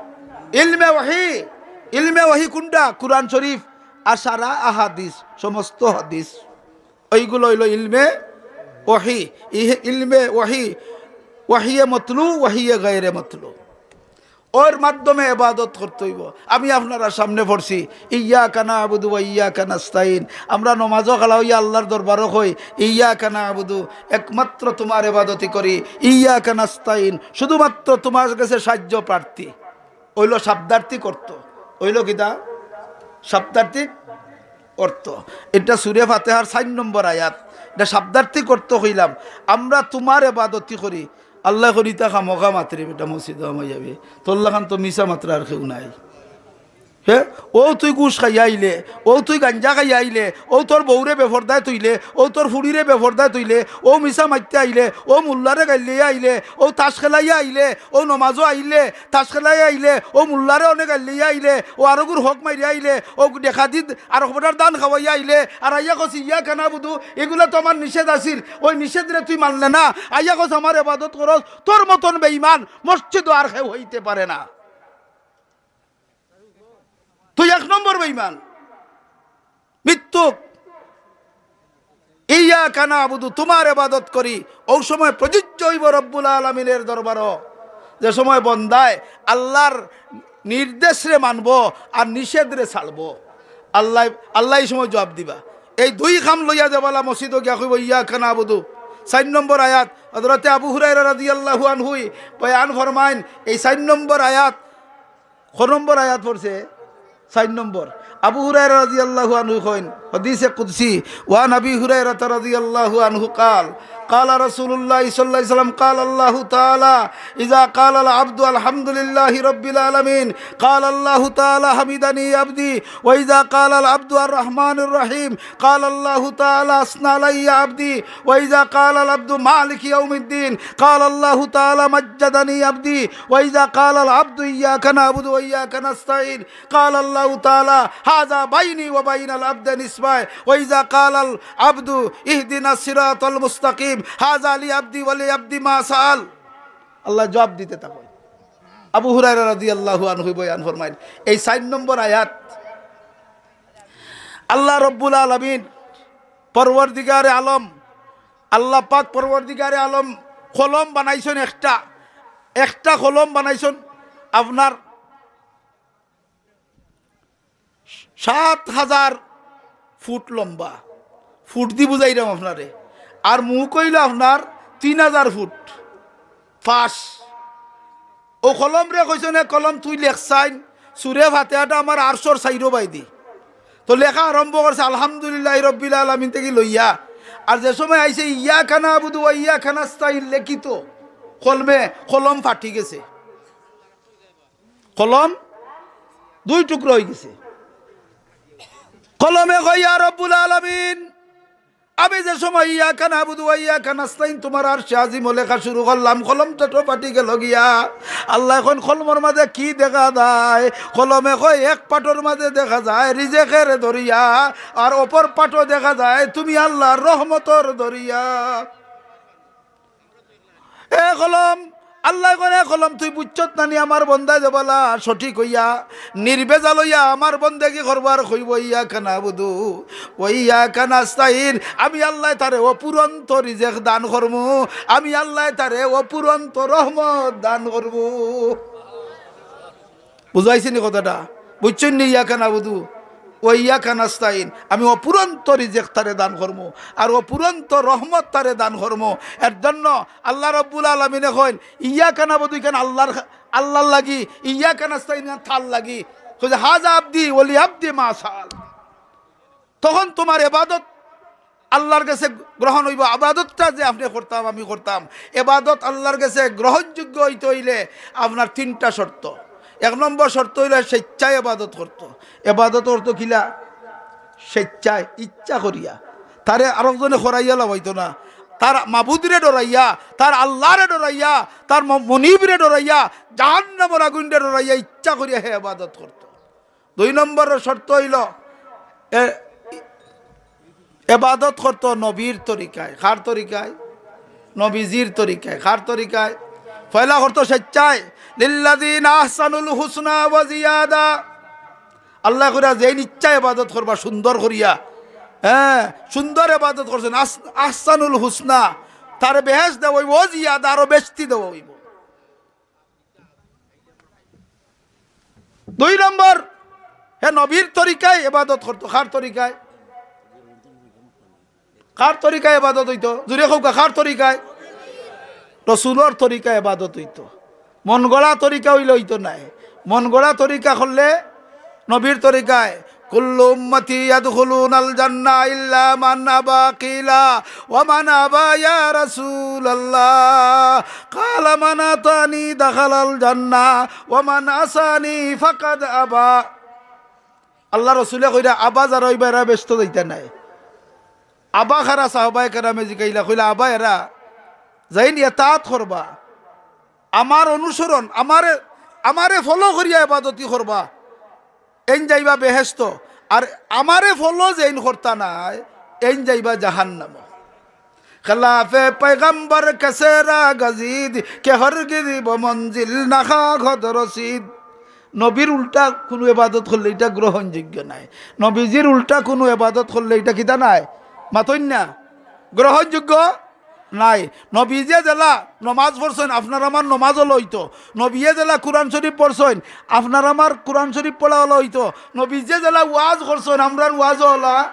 ইলমে ওহি। ইলমে ওহি কুনটা? কুরআন শরীফ আর সারা আহাদিস, সমস্ত হাদিস। ওইগুলো অইলো ইলমে ওহি। ইহে ইলমে ওহি, ওহিয়ে মতলু, ওহিয়ে গায়রে মতলু। ওর মাধ্যমে ইবাদত করতে অইবো। আমি আপনারার সামনে পড়ছি, "ইয়াকা না'বুদু ওয়া ইয়াকা নাস্তাইন।" আমরা নমাজও খাড়া অইয়া আল্লার দরবারও কই, "ইয়াকা না'বুদু, একমাত্র তুমার ইবাদতই করি, ইয়াকা নাস্তাইন, শুধুমাত্র তুমার গেছে সাহায্য প্রার্থী।" অইলো শব্দার্থিক অর্থ। অইলো কিতা? শব্দার্থিক অর্থ। ইটা সূরা ফাতিহার চাইর নম্বর আয়াত। ইটা শব্দার্থিক অর্থ কইলাম, আমরা তুমার ইবাদতই করি। আল্লায় কইন, "ইতা খামোখা মাতরে বেটা, মসজিদো হামাই যাবে। তোর লাখান তো মিছা মাতরার কেউ নাই।" হে, অউ তুই ঘুষ খাইয়া আইলে, অউ তুই গাঞ্জা খাইয়া আইলে, অউ তোর বউরে বেফর্দায় থইলে, অউ তোর ফুড়িরে বেফর্দায় থইলে, অউ মিছা মাততে আইলে, অউ মুল্লারে গাইল্লাইয়া আইলে, অউ তাস খেলাইয়া আইলে, অউ নমাজো আইলে, তাস খেলাইয়া আইলে, অউ মুল্লারে অনে গাইল্লাইয়া আইলে, অউ আরগুর হক মারিয়া আইলে, অউ ডেকাইত আরক বেটার ধান খাওয়াইয়া আইলে, আর আইয়া কস, "ইয়াকা না'বুদু, ইগুলা তো আমার নিষেধ আছিল, অউ নিষেধরে তুই মানলে না, আইয়া কস আমার ইবাদত করস।" তোর মতন বেঈমান মসজিদো আর কেউ অইতে পারে না। তুই এক নম্বর বেঈমান, মিথ্যুক। ইয়াকা না'বুদু, তুমার ইবাদত করি। অউ সময় প্রযোজ্য অইবো রব্বুল আলামিনের দরবারো, যে সময় বন্দায় আল্লার নির্দেশরে মানবো আর নিষেধরে ছাড়বো, আল্লায়, আল্লায় ই সময় জবাব দিবা। এই দুই কাম লইয়া যেবলা মসজিদো গিয়া কইবো, "ইয়াকা না'বুদু", চাইর নম্বর আয়াত। হযরতে আবু হুরায়রা রাদিয়াল্লাহু আনহুই বয়ান ফরমাইন, এই চাইর নম্বর আয়াত, ক নম্বর আয়াত পড়ছে? চাইর নম্বর। আবু হুরায়রা রাদিয়াল্লাহু আনহু কইন, হাদিসে কুদসি, وعن أبي هريرة رضي الله عنه قال، قال رسول الله صلى الله عليه وسلم، قال الله تعالى: إذا قال العبد الحمد لله رب العالمين، قال الله تعالى: حمدني عبدي، وإذا قال العبد الرحمن الرحيم، قال الله تعالى: أثنى علي عبدي، وإذا قال العبد مالك يوم الدين، قال الله تعالى: مجدني عبدي، وإذا قال العبد إياك نعبد وإياك نستعين، قال الله تعالى: هذا بيني وبين العبد نصفين، وإذا قال العبد: اهدنا الصراط المستقيم، هذا لعبدي ولعبدي ما سأل। আল্লায় জবাব দিতে থাকইন। আবু হুরায়রা রাদিয়াল্লাহু আনহু বয়ান ফরমাইন, এই চাইর নম্বর আয়াত, আল্লাহ রব্বুল আলামিন, পরওয়ারদিগারে আলম, আল্লাহ পাক পরওয়ারদিগারে আলম কলম বানাইছইন একটা, একটা কলম বানাইছইন আপনার সাত হাজার ফুট লম্বা, ফুট দি বুঝাইরাম আপনারে, আর মুখ অইলো আপনার তিন হাজার ফুট ফাঁস। অউ কলমরে কইছইন, "এ কলম তুই লেখছাইন, সূরা ফাতিহাটা আমার আরশর চাইরো বায়দি।" তো লেখা আরম্ভ করছে আলহামদুলিল্লাহি রাব্বিল আলামিন থাকি লইয়া, আর যে সময় আইছে ইয়াকা না'বুদু ওয়া ইয়াকা নাস্তাইন লেখিত, কলমে, কলম ফাটি গেছে। কলম দুই টুকরা অইগেছে। কলমে কয়, "ইয়া রব্বুল আলামিন, আমি যে সময় ইয়াকা না'বুদু ওয়া ইয়াকা নাস্তাইন তুমার আরশে আজিমো লেখা শুরু করলাম, কলমটা তো ফাটি গেলো গিয়া।" আল্লায় কইন, "কলমর মাঝে কি দেখা যায়?" কলমে কয়, "এক পাটর মাঝে দেখা যায় রিজেকের দরিয়া, আর অপর পাটো দেখা যায় তুমি আল্লার রহমতর দরিয়া।" এ কলম, আল্লায় কইন, "এ কলম, তুই বুঝছত না নি আমার বন্দায় যেবলা সঠিক অইয়া, নির্ভেজাল অইয়া আমার বন্দেগি করবো আর কইবো, ইয়াকা না'বুদু ওয়া ইয়াকা নাস্তাইন, আমি আল্লায় তারে অফুরন্ত রিজেক দান করমু, আমি আল্লায় তারে অফুরন্ত রহমত দান করমু।" বুঝাইছি নি কথাটা? বুঝছইন নি? ইয়াকা নাবুদু ওয়া ইয়াকা নাস্তাইন। আমি অফুরন্ত রিজিক তারে দান করমু, আর অফুরন্ত রহমত তারে দান করমু। এর জন্য আল্লাহ রাব্বুল আলামিনে কইন, ইয়াকা নাবুদু ইখান আল্লাহর, আল্লাহর লাগি, ইয়াকা নাস্তাইন ইখান তার লাগি। কইছে, "হাজা আবদি ওয়ালি আবদি মা সাআল।" তখন তুমার এবাদত আল্লাহর গেছে গ্রহণ অইবো। এবাদতটা যে আপনে করতা, আমি করতাম, এবাদত আল্লাহর গেছে গ্রহণযোগ্য অইতে অইলে আপনার তিনটা শর্ত। এক নম্বর শর্ত অইলো স্বেচ্ছায় এবাদত করতো। এবাদত করতো কিলা? স্বেচ্ছায়, ইচ্ছা করিয়া। তারে আরকজনে করাইয়া লাগাইতো না। তার মাবুদরে ডরাইয়া, তার আল্লাহরে ডরাইয়া, তার ম-, মনিবরে ডরাইয়া, জাহান্নামর আগুনরে ডরাইয়া ইচ্ছা করিয়া হে এবাদত করতো। দুই নম্বর শর্ত অইলো, এ, এবাদত করতো নবীর তরিকায়। কার তরিকায়? নবীজির তরিকায়। কার তরিকায়? পয়লা করতো স্বেচ্ছায়, "লিল্লাযিনা আহসানুল হুসনা ওয়া জিয়াদা।" আল্লায় কইরা যেইন ইচ্ছা এবাদত করবা সুন্দর করিয়া, হ্যাঁ, সুন্দর এবাদত করছইন, আস-, আহসানুল হুসনা, তারে বেহেশত দেওয়া অইবো, ওয়া জিয়াদা, আরো বেশি দেওয়া অইবো। দুই নম্বর, হে নবীর তরিকায় এবাদত করতো। কার তরিকায়? কার তরিকায় এবাদত অইতো? জুরে কউক্কা, কার তরিকায়? রসুলর তরিকায় এবাদত অইতো। মনগড়া তরিকা অইলে অইতো নায়। মনগড়া তরিকা করলে নবীর তরিকায়, "কুল্লু উম্মতি ইয়াদখুলুনাল জান্নাহ ইল্লা মান আবা।" কিলা, "ওয়া মান আবা ইয়া রাসূলুল্লাহ?" কালা, "মান আতানি দাখালাল জান্নাহ, ওয়া মান আসানি ফাকাদ আবা।" আল্লার রসুলে কইরা, আবা যারা অইবা এরা বেহেস্তো যাইতা নায়। আবা কারা? সাহাবায়ে কেরামে জিকাইলা, কইলা, আবা এরা যেইন এতাআত করবা, আমার অনুসরণ, আমারে, আমারে follow করিয়া ইবাদতি করবা, এইন যাইবা বেহেস্তো। আর আমারে follow যেইন করতা নায়, এইন যাইবা জাহান্নামো। খেলাফে পয়গম্বর কে সেরা গজিদ, কে হরগিজ বো মঞ্জিল নাখা খদ রসিদ। নবীর উল্টা কুনু এবাদত করলে ইটা গ্রহণযোগ্য নায়। নবীজির উল্টা কুনু এবাদত করলে ইটা কিতা নায়? মাতইন না? গ্রহণযোগ্য নায়। নবীজিয়ে যেলা নমাজ পড়ছইন, আপনার আমার নমাজ অলা অইতো। নবীয়ে যেলা কুরআন শরীফ পড়ছইন, আপনার আমার কুরআন শরীফ পড়া অলা অইতো। নবীজিয়ে যেলা ওয়াজ করছইন, আমরার ওয়াজ অলা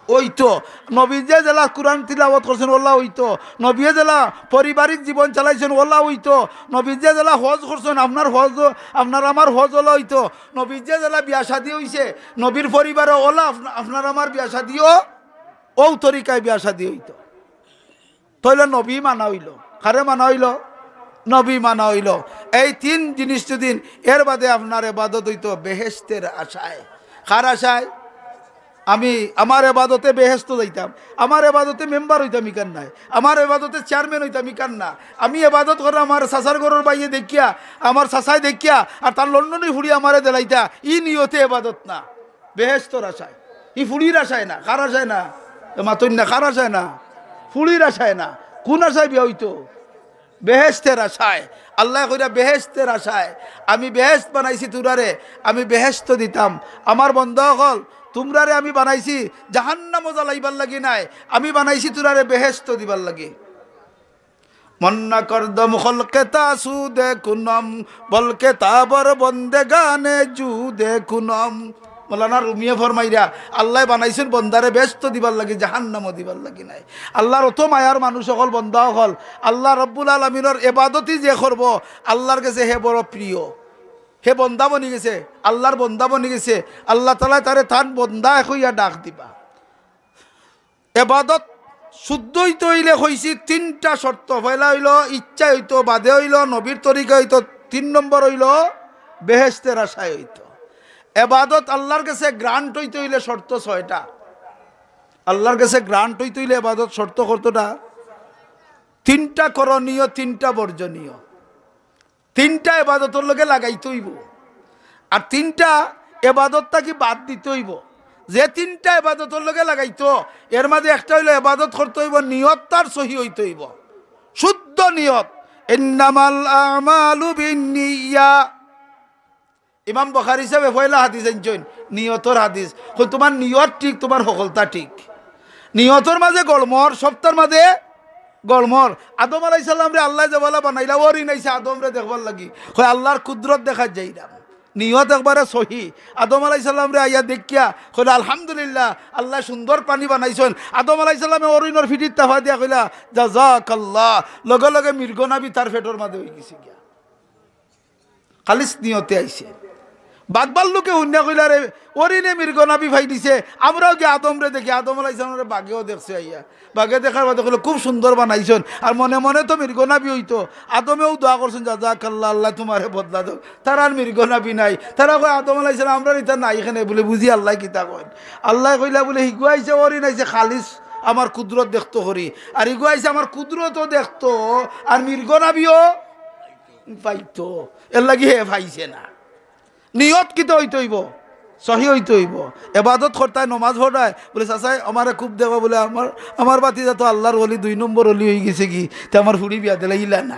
অইতো। নবীজিয়ে যেলা কুরআন তিলাওয়াত করছইন, অলা অইতো। নবীয়ে যেলা পারিবারিক জীবন চালাইছইন, অলা অইতো। নবীজিয়ে যেলা হজ করছইন, আপনার হজ, আপনার আমার হজ অলা অইতো। নবীজিয়ে যেলা বিয়া শাদী অইছে, নবীর পরিবারে অলা আপনা-, আপনার আমার বিয়া শাদীও অউ তরিকায় বিয়া শাদী অইতো। তাইলে নবী মানা অইলো। কারে মানা অইলো? নবী মানা অইলো। এই তিন জিনিস যুদি এর বাদে আপনার এবাদত অইতো বেহেস্তের আশায়। কার আশায়? আমি আমার এবাদতে বেহেস্তো যাইতাম, আমার এবাদতে মেম্বার অইতাম ইখান নায়, আমার এবাদতে চেয়ারম্যান অইতাম ইখান না। আমি এবাদত কররাম আমার চাচার ঘরর ভাইয়ে দেখিয়া, আমার চাচায় দেখিয়া, আর তার লন্ডনী ফুড়ি আমারে দেলাইতা, ই নিয়তে এবাদত না। বেহেস্তর আশায়। ই ফুড়ির আশায় না। কার আশায় না? এ মাতইন না, কার আশায় না? ফুড়ির আশায় না। কুন আশায় বিয়া অইতো? বেহেস্তের আশায়। আল্লায় কইরা, বেহেস্তের আশায়। আমি বেহেস্ত বানাইছি তুরারে, আমি বেহেস্তো দিতাম। আমার বন্দা অকল, তুমরারে আমি বানাইছি জাহান্নামো জ্বালাইবার লাগি নায়, আমি বানাইছি তুরারে বেহেস্তো দিবার লাগি। মন্না করদম খলকে তাসুদে কুনম, বলকে তাবর বন্দেগানে জুদে কুনম। মৌলানা রুমিয়ে ফরমাইরা, আল্লায় বানাইছইন বন্দারে বেহেস্তো দিবার লাগি, জাহান্নামো দিবার লাগি নায়। আল্লার অত মায়ার মানুষ অকল, বন্দা অকল, আল্লা রব্বুল আলামিনর এবাদতি যে করবো, আল্লার গেছে হে বড় প্রিয়, হে বন্দা বনি গেছে, আল্লার বন্দা বনি গেছে। আল্লা তাআলায় তারে তান বন্দা কইয়া ডাক দিবা। এবাদত শুদ্ধ অইতে অইলে কইছি তিনটা শর্ত। পয়লা অইলো ইচ্ছা অইতো, বাদে অইলো নবীর তরিকা অইতো, তিন নম্বর অইলো বেহেস্তের আশায় অইতো। এবাদত আল্লার গেছে grant অইতে অইলে শর্ত ছয়টা। আল্লার গেছে grant অইতে অইলে এবাদত শর্ত কতটা? তিনটা করণীয়, তিনটা বর্জনীয়। তিনটা এবাদতর লগে লাগাইতে অইবো। আর তিনটা এবাদত থাকি বাদ দিতে অইবো। যে তিনটা এবাদতর লগে লাগাইতো, এর মাঝে একটা অইলো এবাদত করতে অইবো, নিয়ত তার সহি অইতে অইবো, শুদ্ধ নিয়ত। ইন্নামাল আমালু বিন্নিয়া। ইমাম বুখারী সাহেবে পয়লা হাদিস আনছইন, নিয়তর হাদিস। কইন, তুমার নিয়ত ঠিক, তুমার হকলতা ঠিক। নিয়তর মাঝে গড়মড়, সবতার মাঝে গড়মড়। আদম আলাইহিস সালামরে আল্লায় যেবলা বানাইলা, অউরিন আইছে আদমরে দেখবার লাগি। কয়, আল্লার কুদরত দেখাত যাইরাম। নিয়ত একবারে সহি। আদম আলাইহিস সালামরে আইয়া দেখিয়া কইলা, "আলহামদুলিল্লাহ, আল্লায় সুন্দর প্রাণী বানাইছইন।" আদম আলাইহিস সালামে অরিনর ফিঠিত তাফা দিয়া কইলা, "জাযাকাল্লাহ।" লগে লগে মৃগনাভি তার পেটর মাঝে অইগেছে গিয়া। খালিস নিয়তে আইছে। বাঘ ভাল্লুকে হুনিয়া কইলা, "রে, অরিনে মৃগনাভি পাই দিছে, আমরাও গিয়া আদমরে দেখি।" আদম আলাইহিস সালামরে বাঘেও দেখছে আইয়া। বাঘে দেখার বাদে কইলো, "খুব সুন্দর বানাইছইন।" আর মনে মনে তো মৃগনাভি অইতো। আদমেও দোয়া করছইন, "জাযাকাল্লাহ, আল্লায় তুমারে বদলা দেউক।" তারার মৃগনাভি নাই। তারা কয়, "আদম আলাইহিস সালাম, আমরার ইতা নাই কেনে?" বুলে, "বুঝি আল্লায় কিতা কইন।" আল্লায় কইলা বুলে, "হিগু আইছে অরিন আইছে খালিস আমার কুদরত দেখতো করি, আর হিগু আইছে আমার কুদরতও দেখতো, আর মৃগনাভিও পাইতো, এরলাগি হে পাইছে না।" নিয়ত কিতা অইতো অইবো? সহি অইতো অইবো। এবাদত করতায়, নমাজ পড়ায়, বুলে, "চাচায় আমারে খুব দেখো," বুলে, "আমার, আমার ভাতিজা তো আল্লার ওলি, দুই নম্বর ওলি অইগেছে গি, তে আমার ফুড়ি বিয়া দিলাইলা না।"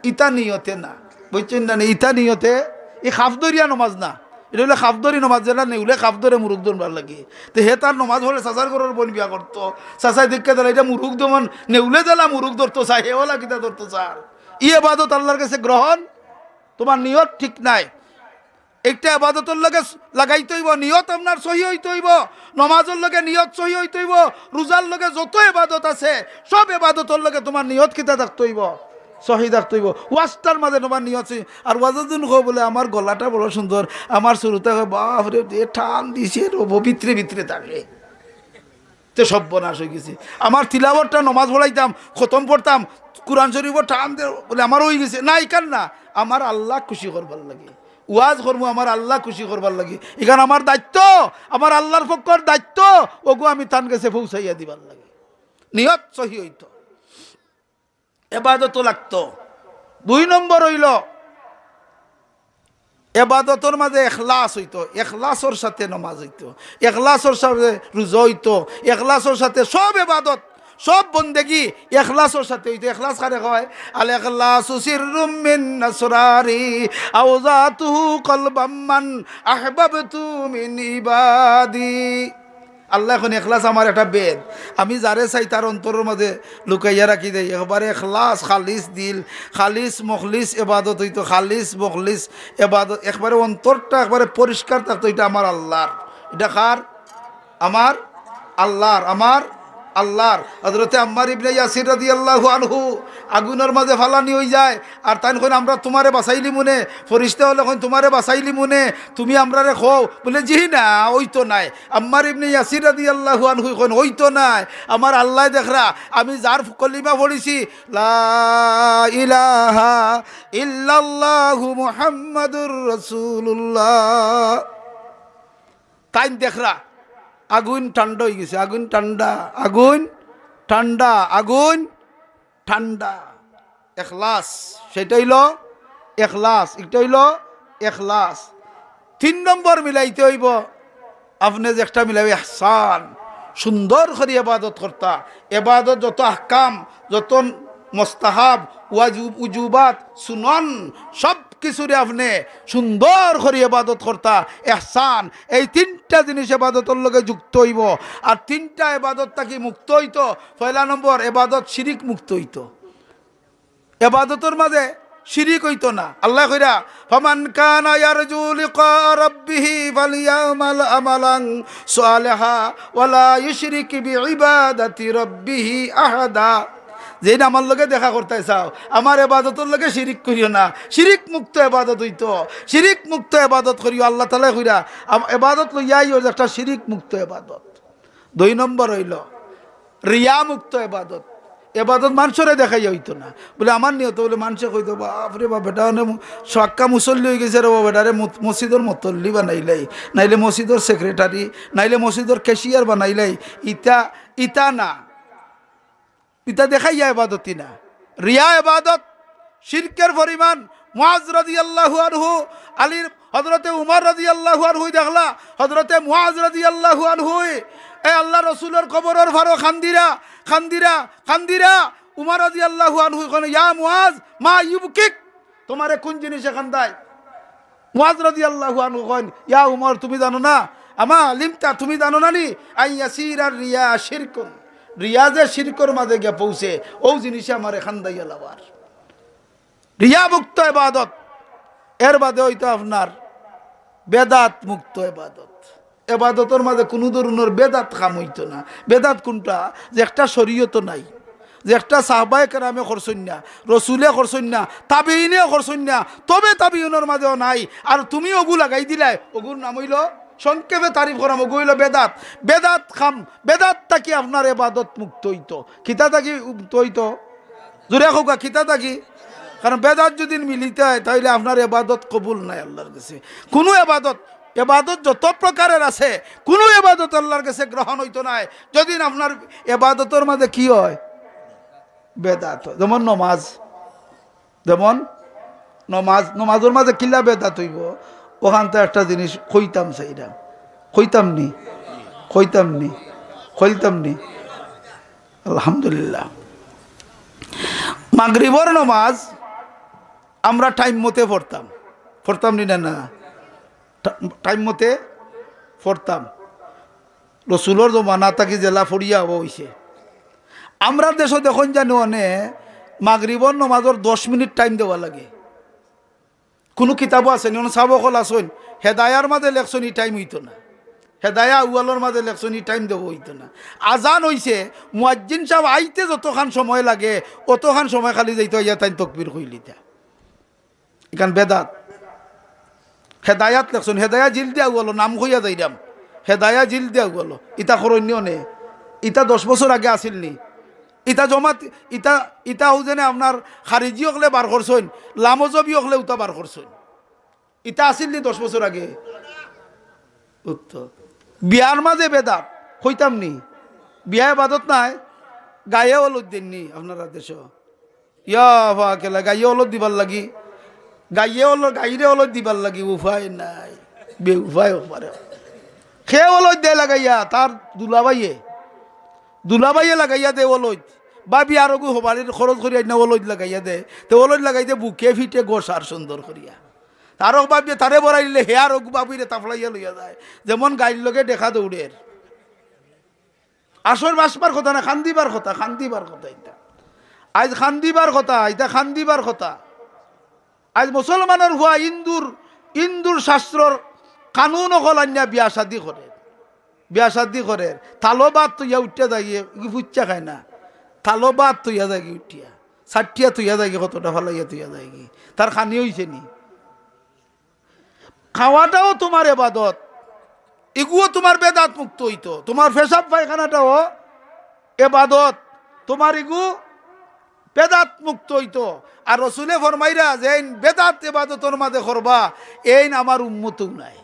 ইতা নিয়তে না, বুঝছইন না নি? ইতা নিয়তে, ই খাফ ধরিয়া নমাজ না, ইটা অইলো খাফ ধরি নমাজ, যেলা নেউলে খাফ ধরে মুরুগ ধরবার লাগি। তে হে তার নমাজ পড়ে চাচার ঘরর বইন বিয়া করতো, চাচায় দেখিয়া দিলা, ইটা মুরুগ ধরন, নেউলে দিলা মুরুগ ধরতো চায়, হে ওলা কিতা ধরতো চায়? ই এবাদত আল্লার গেছে গ্রহণ, তুমার নিয়ত ঠিক নাই। একটা এবাদতর লগে লাগাইতো অইবো, নিয়ত আপনার সহি অইতো অইবো, নমাজর লগে নিয়ত সহি অইতো অইবো, রোজার লগে যত এবাদত আছে, সব এবাদতর লগে তুমার নিয়ত কিতা থাকতো অইবো? সহি থাকতো অইবো। ওয়াজটার মাঝে তুমার নিয়ত সহি। আর ওয়াজর দিন কও বুলে, "আমার গলাটা বড় সুন্দর, আমার শ্রোতা," কয়, "বাফরে, যে টান দিছে রে, ও ভিতরে ভিতরে থাকে।" তে সর্বনাশ অইগেছে। আমার তিলাওয়াতটা, নমাজ পড়াইতাম, খতম পড়তাম, কোরআন শরীফও টান দে, বুলে, "আমার অইগেছে।" না, ইখান না, আমার আল্লাহ খুশি করবার লাগি। ওয়াজ করমু আমার আল্লাহ খুশি করবার লাগি। ইখান আমার দায়িত্ব, আমার আল্লার পক্ষর দায়িত্ব, ওগু আমি তান গেছে পৌঁছাইয়া দিবার লাগি। নিয়ত সহি অইতো, এবাদতও লাগতো। দুই নম্বর অইলো, এবাদতর মাঝে এখলাস অইতো, এখলাসর সাথে নমাজ অইতো, এখলাসর সাথে রোজা অইতো, এখলাসর সাথে সব এবাদত, সব বন্দেগি এখলাসর সাথে অইতো। এখলাস কারে কয়? "আল ইখলাসু সিররুম মিন আসরারি, আওজাতুহু কলবাম মান আহবাবতু মিন ইবাদি।" আল্লায় কইন, এখলাস আমার একটা ভেদ, আমি যারে চাই তার অন্তরর মাঝে লুকাইয়া রাখি দেই। একবারে এখলাস, খালিস দিল, খালিস মখলিস এবাদত অইতো, খালিস মখলিস এবাদত, একবারে অন্তরটা একবারে পরিষ্কার থাকতো। ইটা আমার আল্লার। ইটা কার? আমার আল্লার, আমার আল্লার। হযরতে আম্মার ইবনে ইয়াসির রাদিয়াল্লাহু আনহু আগুনর মাঝে ফালানি অইযায়, আর তাইন কইন, "আমরা তুমারে বাঁচাইলিমুনে।" ফিরিস্তা অকলে কইন, "তুমারে বাঁচাইলিমুনে, তুমি আমরারে কও।" বুলে, "জি না, অইতো নায়।" আম্মার ইবনে ইয়াসির রাদিয়াল্লাহু আনহু কইন, "অইতো নায়, আমার আল্লায় দেখরা, আমি যার কলিমা পড়ছি, লা ইলাহা ইল্লাল্লাহু মুহাম্মাদুর রাসূলুল্লাহ।" তাইন দেখরা, আগুন ঠান্ডা অইগেছে, আগুন ঠান্ডা, আগুন ঠান্ডা, আগুন ঠান্ডা। এখলাস, সেটা অইলো এখলাস, ইটা অইলো এখলাস। তিন নম্বর মিলাইতে অইবো, আপনে যে একটা মিলাইবা ইহসান, সুন্দর করি এবাদত করতা। এবাদত যত আহকাম, যত মুস্তাহাব, ওয়াজিব, উজুবাত, সুনন, সব কিছুরে আপনে সুন্দর করি এবাদত করতা। ইহসান, এই তিনটা জিনিস এবাদতর লগে যুক্ত অইবো। আর তিনটা এবাদত থাকি মুক্ত অইতো। পয়লা নম্বর, এবাদত শিরিক মুক্ত অইতো। এবাদতর মাঝে শিরিক অইতো না। আল্লায় কইরা, "ফামান কানা ইয়ারজু লিকা রাব্বিহি ফালইয়ামাল আমালান সালিহা ওয়া লা ইউশরিক বিইবাদাতি রাব্বিহি আহাদা।" যেইন আমার লগে দেখা করতায় চাও, আমার এবাদতর লগে শিরিক করিও না। শিরিক মুক্ত এবাদত অইতো, শিরিক মুক্ত এবাদত করিও। আল্লাহ তাআলায় কইরা, আম-, এবাদত লইয়া আইও যে একটা শিরিক মুক্ত এবাদত। দুই নম্বর অইলো রিয়া মুক্ত এবাদত। এবাদত মানষরে দেখাইয়া অইতো না। বুলে, আমার নিয়ত বুলে মানষে কইতো, "বাফরে বাফ, বেটা অনে মু-, পাক্কা মুসল্লি অইগেছে রে বাফ, বেটারে মু-, মসজিদর মতল্লি বানাইলাই, নাইলে মসজিদর সেক্রেটারি, নাইলে মসজিদর ক্যাশিয়ার বানাইলাই।" ইতা, ইতা না। ইতা দেখাইয়া এবাদতি না। রিয়া এবাদত, শিরকের পরিমাণ। মুআজ রাদিয়াল্লাহু আনহু, আলীর, হযরতে উমর রাদিয়াল্লাহু আনহুই দেখলা, হযরতে মুআজ রাদিয়াল্লাহু আনহুই, এ আল্লার রসুলর কবরর পারো কান্দিরা, কান্দিরা, কান্দিরা। উমর রাদিয়াল্লাহু আনহুই কইন, "ইয়া মুআজ, মা ইউবকিক?" তুমারে কুন জিনিসে কান্দায়? মুআজ রাদিয়াল্লাহু আনহু কইন, "ইয়া উমর, তুমি জানো না? আমা আলিমতা, তুমি জানো না নি? আন ইয়াসিরার রিয়া শিরকুন।" রিয়া যে শিরকর মাঝে গিয়া পৌঁছে, অউ জিনিসে আমারে কান্দাইয়া লাবার। রিয়া মুক্ত এবাদত। এর বাদে অইতো আপনার বেদাত মুক্ত এবাদত। এবাদতর মাঝে কুনু ধরনর বেদাত কাম অইতো না। বেদাত কুনটা? যে একটা শরীয়তো নাই, যে একটা সাহাবায়ে কেরামে করছইন না, রসুলে করছইন না, তাবেইনেও করছইন না, তবে তাবেইনর মাঝেও নাই। আর তুমি অগু লাগাই দিলায়, অগুর নাম অইলো, সংক্ষেপে তারিফ করাম, অগু অইলো বেদাত। বেদাত কাম, বেদাত থাকি আপনার এবাদত মুক্ত অইতো। কিতা থাকি মুক্ত অইতো? জোরে কউক্কা, কিতা থাকি? কারণ বেদাত যুদি মিলিতা অয়, তাইলে আপনার এবাদত কবুল নায় আল্লার গেছে। কুনু এবাদত, এবাদত যত প্রকারের আছে, কুনু এবাদত আল্লার গেছে গ্রহণ অইতো নায় যুদি আপনার এবাদতর মাঝে কি অয়? বেদাত অয়। যেমন নমাজ, যেমন নমাজ, নমাজর মাঝে কিলা বেদাত অইবো? অখানতা একটা জিনিস কইতাম চাইরাম। কইতাম নি? কইতাম নি? কইতাম নি? আলহামদুলিল্লাহ। মাগরিবর নমাজ আমরা টাইম মতে পড়তাম, পড়তাম নি না? না, টা-, টাইম মতে পড়তাম। রসুলর জমানা থাকি যেলা পড়িয়া অইছে। আমরার দেশো দেখইন জানো অনে মাগরিবর নমাজর দশ মিনিট টাইম দেওয়া লাগে। কুনু কিতাবো আছে নি? অনো সাব অকল আছইন, হেদায়ার মাঝে লেখছইন ই টাইম অইতো না, হেদায়া আউয়ালর মাঝে লেখছইন ই টাইম দেওয়া অইতো না। আজান অইছে, মুয়াজ্জিন সাব আইতে যতখান সময় লাগে, অতখান সময় খালি যাইতো, আইয়া তাইন তকবির কইলিতা। ইখান বেদাত। হেদায়াত লেখছইন, হেদায়া জিলদে আউয়ালো, নাম কইয়া যাইরাম, হেদায়া জিলদে আউয়ালো। ইতা করইন নি অনে? ইতা দশ বছর আগে আছিল নি? ইতা জমাত, ইতা, ইতা হউ যেনে আপনার খারিজি অকলে বার করছইন, লামজবি অকলে উতা বার করছইন। ইতা আছিল নি দশ বছর আগে? উত্তর, বিয়ার মাঝে বেদাত, কইতাম নি? বিয়া এবাদত নায়? গায়ে হলুদ দেইন নি আপনারার দেশো? ইয়া বা কেলা, গাইয়ে হলুদ দিবার লাগি, গাইয়ে হলুদ, গাইরে হলুদ দিবার লাগি উপায় নাই, বেউপায় অকবারে। কে হলুদ দেয় লাগাইয়া? তার দুলাভাইয়ে, দুলাভাইয়ে লাগাইয়া দেয় হলুদ। ভাবি আরগু হবারির খরচ করি আইনা হলুদ লাগাইয়া দেয়, তে হলুদ লাগাইতে বুকে ফিটে গোসার সুন্দর করিয়া। আরক ভাবিয়ে তারে বড়াইলে হে আরক ভাবিরে তাফলাইয়া লইয়া যায়, যেমন গাইর লগে দেখা দৌড়ের। আসর বাসবার কথা না, কান্দিবার কথা, কান্দিবার কথা ইতা। আইজ কান্দিবার কথা, ইতা কান্দিবার কথা। আইজ মুসলমানর পুয়া হিন্দুর, হিন্দুর শাস্ত্রর কানুন অকল আনিয়া বিয়া শাদি করের, বিয়া শাদি করের। থালো ভাত থইয়া উঠিয়া যাইগি, ইগু ফুচ্চা খায় না। থালো ভাত থইয়া যাইগি উঠিয়া, ছাটিয়া থইয়া যাইগি, কতটা ফালাইয়া থইয়া যাইগি। তার খানি অইছে নি? খাওয়াটাও তুমার এবাদত, ইগুও তুমার বেদাত মুক্ত অইতো, তুমার পেশাব পায়খানাটাও এবাদত, তুমার ইগু বেদাত মুক্ত অইতো। আর রসুলে ফরমাইরা যে এইন বেদাত এবাদতর মাঝে করবা, এইন আমার উম্মতও নায়,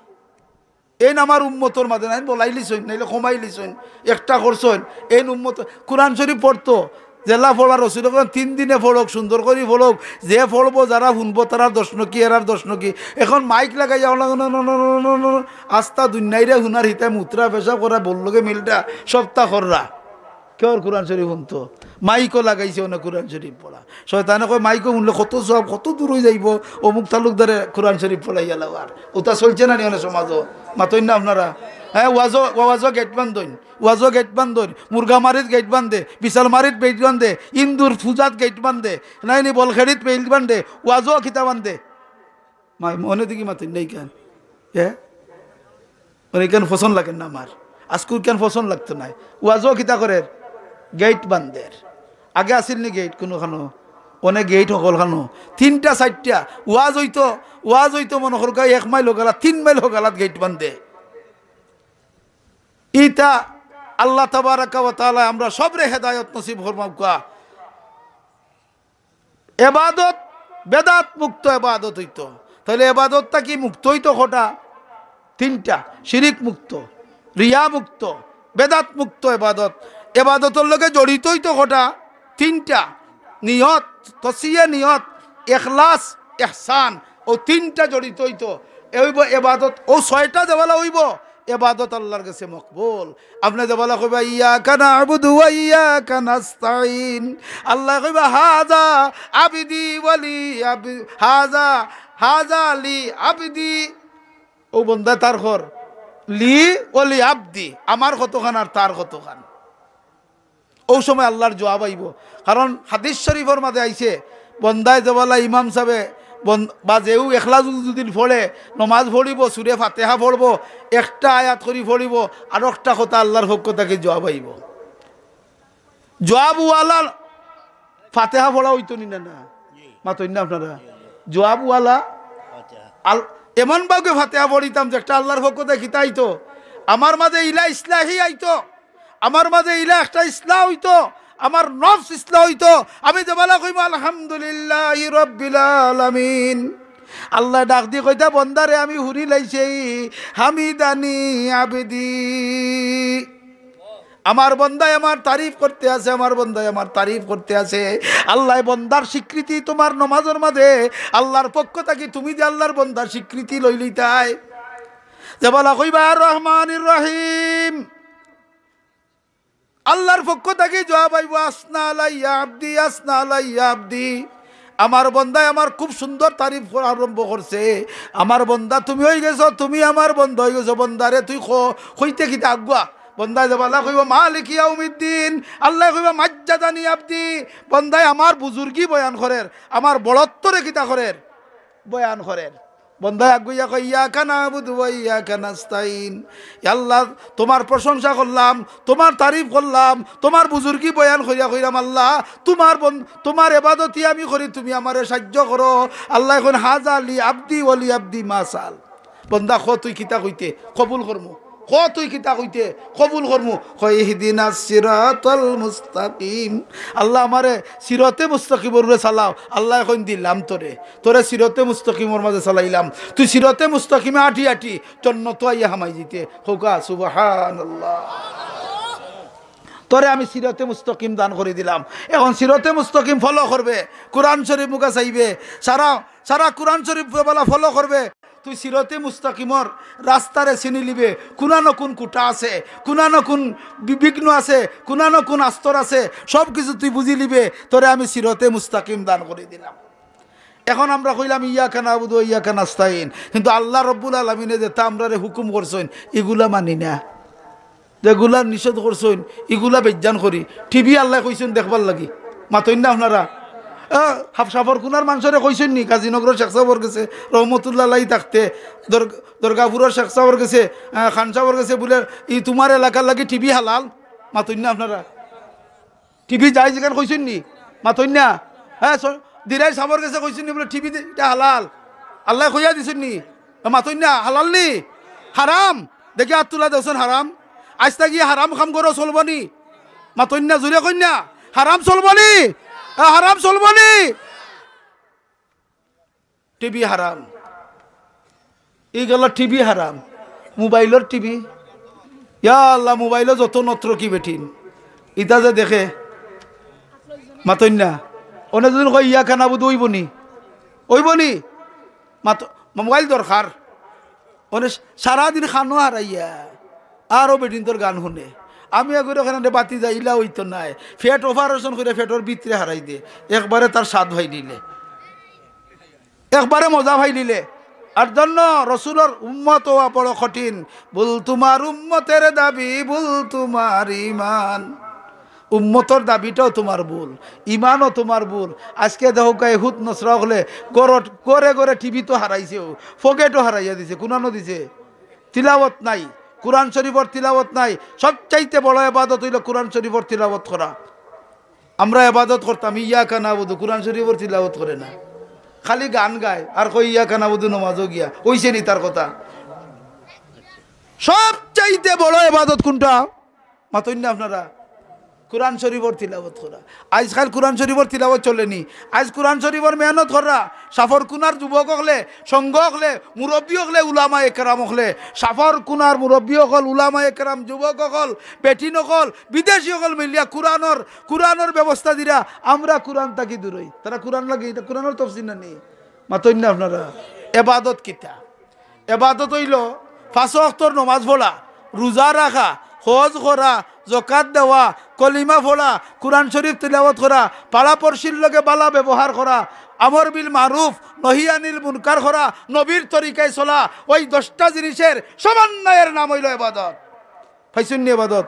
এইন আমার উম্মতর মাঝে নায়। বলাইলিছইন, নাইলে কমাইলিছইন, একটা করছইন, এইন উম্মত। কুরআন শরীফ পড়তো, যেলা পড়া রসুল বলেন, তিন দিনে পড়উক, সুন্দর করি পড়উক। যে পড়বো, যারা হুনবো, তারার দশ নকি, এরার দশ নকি। এখন মাইক লাগাইয়া ওলা ন, ন, ন, আস্তা দুনিয়াইরে হুনার হিতায় মুতরা, পেশাব করা, বললগে মিলটা, সবতা কররা। কেউর কুরআন শরীফ হুনতো? মাইকও লাগাইছে, অনে কুরআন শরীফ পড়া। শয়তানে কয়, মাইকও হুনলে কত সওয়াব, কত দূর অই যাইবো, অমুক তালুকদারে কুরআন শরীফ পড়াইয়া লাও আর। ওটা চলছে না নি অনে সমাজও? মাতইন না আপনারা? হ্যাঁ, ওয়াজও, ওয়াজও গেট বান্ধইন। ওয়াজও গেট বান্ধইন, মুরগামারিত গেট বান্ধে, বিশালমারিত গেট বান্ধে, ইন্দুর পূজাত গেট বান্ধে, নাইনি বলখেড়িত গেট বান্ধে, ওয়াজও কিতা বান্ধে? মাই, মনে দেখি মাতইন নাই কেন? এ? অনে ইখান পছন্দ লাগের না আমার। আজকুর ইখান পছন্দ লাগতো নায়। ওয়াজও কিতা করের? গেট বান্ধের। আগে আছিল নি গেট কুনুখানো? অনে গেট হকলখানো। তিনটা চাইরটা। ওয়াজ অইতো, ওয়াজ অইতো মনো করউক্কা এক মাইল হগালাত, তিন মাইল হগালাত গেট বান্ধে। ইতা আল্লাহ তাবারাকা ওয়া তাআলা আমরা সবরে হেদায়েত নসিব ফরমাউক্কা। এবাদত বেদাত মুক্ত এবাদত অইতো। তাইলে এবাদত থাকি মুক্ত অইতো কয়টা? তিনটা। শিরিক মুক্ত, রিয়া মুক্ত, বেদাত মুক্ত এবাদত। এবাদতর লগে জড়িত অইতো কয়টা? তিনটা। নিয়ত, তসিয়ে নিয়ত, এখলাস, এহসান, অউ তিনটা জড়িত অইতো। এ অইবো এবাদত, অউ ছয়টা যেবলা অইবো, এবাদত আল্লার গেছে মকবুল। আপনে যেবলা কইবা, "ইয়াকা না'বুদু ওয়া ইয়াকা নাস্তাইন।" আল্লায় কইবা, "হাযা আবদি ওয়া লি আব-, হাযা, হাযা লি আবদি।" অউ বন্দায় তার কর, "লি ওয়া লি আবদি", আমার কতখান আর তার কতখান। অউ সময় আল্লার জুয়াব আইবো। কারণ হাদিস শরীফর মাঝে আইছে, বন্দায় যেবলা ইমাম সাবে বন-, বা যেউ এখলা জুজু যুদি পড়ে, নমাজ পড়িবো, সুরে ফাতেহা পড়বো, একটা আয়াত করি পড়িবো, আর একটা কথা আল্লার পক্ষ থাকি জুয়াব আইবো। জুয়াবওয়ালা ফাতেহা পড়া অইতো নি না, না? মাতইন না আপনারা? জুয়াবওয়ালা আল-, এমন ভাবে ফাতেহা পড়িতাম যে একটা আল্লার পক্ষ থাকি কিতা আইতো, আমার মাঝে ইলা ইসলাহি আইতো, আমার মাঝে ইলা একটা ইসলাহ অইতো, আমার নফস ইসলাহ অইতো। আমি যেবালা কইমু, "আলহামদুলিল্লাহি রাব্বিল আলামিন।" আল্লায় ডাক দি কইতা, "বন্দারে, আমি হুরি লাইছি, হামিদানি আবদি।" আমার বন্দায় আমার তারিফ করতে আছে, আমার বন্দায় আমার তারিফ করতে আছে। আল্লায় বন্দার স্বীকৃতি তুমার নমাজর মাঝে, আল্লার পক্ষ থাকি তুমি যে আল্লার বন্দার স্বীকৃতি লইলিতায়। যেবালা কইবা, "আর রহমানির রহিম।" আল্লার পক্ষ থাকি জুয়াব আইবো, "আসনা আলাইয়া আবদি, আসনা আলাইয়া আবদি।" আমার বন্দায় আমার খুব সুন্দর তারিফ করা আরম্ভ করছে। আমার বন্দা তুমি অইগেছো, তুমি আমার বন্দা অইগেছো। বন্দারে তুই ক-, কইতে কিতা আগুয়া? বন্দায় যেবালা কইবো, "মালিকি ইয়াউমিদ্দিন।" আল্লায় কইবা, "মাজ্জাদানি আবদি।" বন্দায় আমার বুজুর্গি বয়ান করের, আমার বড়ত্বরে কিতা করের? বয়ান করের। বন্দায় আগুইয়া কয়, "ইয়াকা নাবুদু ওয়া ইয়াকা নাস্তাইন।" ইয়া আল্লাহ, তুমার প্রশংসা করলাম, তুমার তারিফ করলাম, তুমার বুজুর্গি বয়ান করিয়া কইলাম, "আল্লাহ, তুমার বন-, তুমার এবাদতি আমি করি, তুমি আমারে সাহায্য করো।" আল্লায় কইন, "হাজা লি আবদি ওয়া লি আবদি মা সাল।" বন্দা, ক তুই কিতা কইতে, কবুল করমু। ক তুই কিতা কইতে, কবুল করমু। কয়, "ইহদিনাস সিরাতাল মুস্তাকিম।" আল্লাহ, আমারে সিরাতে মুস্তাকিমর উপরে চালাও। আল্লায় কইন, "দিলাম তোরে, তোরে সিরাতে মুস্তাকিমর মাঝে চালাইলাম, তুই সিরাতে মুস্তাকিমে আটি আটি জন্নতো আইয়া হামাই যিতে।" কউক্কা সুবহানাল্লাহ। তোরে আমি সিরাতে মুস্তাকিম দান করি দিলাম। এখন সিরাতে মুস্তাকিম follow করবে, কোরআন শরীফ মুখা চাইবে, সারা, সারা কোরআন শরীফ বালা follow করবে। তুই সিরাতে মুস্তাকিমর রাস্তারে চিনি লিবে, কুনানো কুন কুটা আছে, কুনানো কুন বি-, বিঘ্ন আছে, কুনানো কুন আস্তর আছে, সব কিছু তুই বুঝি লিবে। তোরে আমি সিরাতে মুস্তাকিম দান করি দিলাম। এখন আমরা কইলাম, "ইয়াকা নাবুদু ওয়া ইয়াকা নাস্তাইন", কিন্তু আল্লাহ রব্বুল আলামিনে যেতা আমরারে হুকুম করছইন, ইগুলা মানি না। যেগুলা নিষেধ করছইন, ইগুলা বেইজ্জান করি। টিভি আল্লায় কইছইন দেখবার লাগি। মাতইন না আপনারা? এ, হাফ-, সাফর কুনার মানষরে কইছইন নি? গাজীনগরর শেখ সাবর গেছে, রহমতুল্লাহ আলাইহি থাকতে, দর-, দরগাপুরর শেখ সাবর গেছে, আহ, খান সাবর গেছে বুলে, "ই তুমার এলাকার লাগি টিভি হালাল?" মাতইন না আপনারা? টিভি জায়েজ ইখান কইছইন নি? মাতইন না। হ্যাঁ, স-, দিরাই সাবর গেছে কইছইন নি বুলে টিভি দে-, ইটা হালাল? আল্লায় কইয়া দিছইন নি? মাতইন না, হালাল নি? হারাম? দেখি আত তুলা দেওছইন, হারাম। আইজ থাকি হারাম কাম করো চলবো নি? মাতইন না, জুরে কইন না। হারাম চলবো নি? এ, হারাম চলবো নি? টিভি হারাম। ই গেল টিভি হারাম। মোবাইলর টিভি। ইয়া আল্লাহ, মোবাইলো যত নত্র কি বেটিন। ইতা যে দেখে। মাতইন না। অনে যুদি কয় ইয়াকা নাবুদু অইবো নি? অইবো নি? মাত-, মোবাইল দরকার। অনে সারাদিন খানো হারাইয়া আরো বেটিন্তর গান হুনে। আমি এগুরে ওখানে বাতি যাইলা অইতো নায়। পেট operation করি পেটর ভিতরে হারাই দে। একবারে তার স্বাদ ভাই নিলে। একবারে মজা পাইলিলে। আর জন্য রসুলর উম্মত অওয়া বড় কঠিন। ভুল তুমার উম্মতের দাবি, ভুল তুমার ইমান। উম্মতর দাবিটাও তুমার ভুল, ইমানও তুমার ভুল। আইজকে দেখউক্কা, এহুদ নসরা অকলে ঘরো, ঘরে ঘরে টিভি তো হারাইছেউ, পকেটো হারাইয়া দিছে, কুনানো দিছে? তিলাওয়াত নাই, কুরআন শরিফর তিলাওয়াত নাই। সবচাইতে বড় এবাদত অইলো কুরআন শরিফর তিলাওয়াত করা। আমরা এবাদত করতাম, ইয়াকা নাবুদু, কুরআন শরিফর তিলাওয়াত করে না, খালি গান গায় আর কয় ইয়াকা নাবুদু নমাজো গিয়া। অইছে নি তার কথা? সবচাইতে বড় এবাদত কুনটা? মাতইন না আপনারা? কুরআন শরিফর তিলাওয়াত করা। আইজকাইল কুরআন শরিফর তিলাওয়াত চলে নি। আইজ কুরআন শরিফর মেহনত কররা। সাফর কুনার যুবক অকলে, সংঘ অকলে, মুরব্বি অকলে, উলামায়ে কেরাম অকলে, সাফর কুনার মুরব্বি অকল, উলামায়ে কেরাম, যুবক অকল, বেটিন অকল, বিদেশি অকল মিলিয়া কুরআনর, কুরআনর ব্যবস্থা দিরা, আমরা কুরআন থাকি দূরই। তারা কুরআন লাগি, ইটা কুরআনর তফসির না নি? মাতইন না আপনারা? এবাদত কিতা? এবাদত অইলো পাঁচ ওয়াক্তর নমাজ পড়া, রুজা রাখা, হজ করা, জকাত দেওয়া, কলিমা পড়া, কুরআন শরিফ তিলাওয়াত করা, পাড়া পড়শির লগে বালা ব্যবহার করা, আমর বিল মারুফ, নহি আনিল মুনকার করা, নবীর তরিকায় চলা, ওই দশটা জিনিসের সমন্বয়ের নাম অইলো এবাদত। পাইছইন নি এবাদত?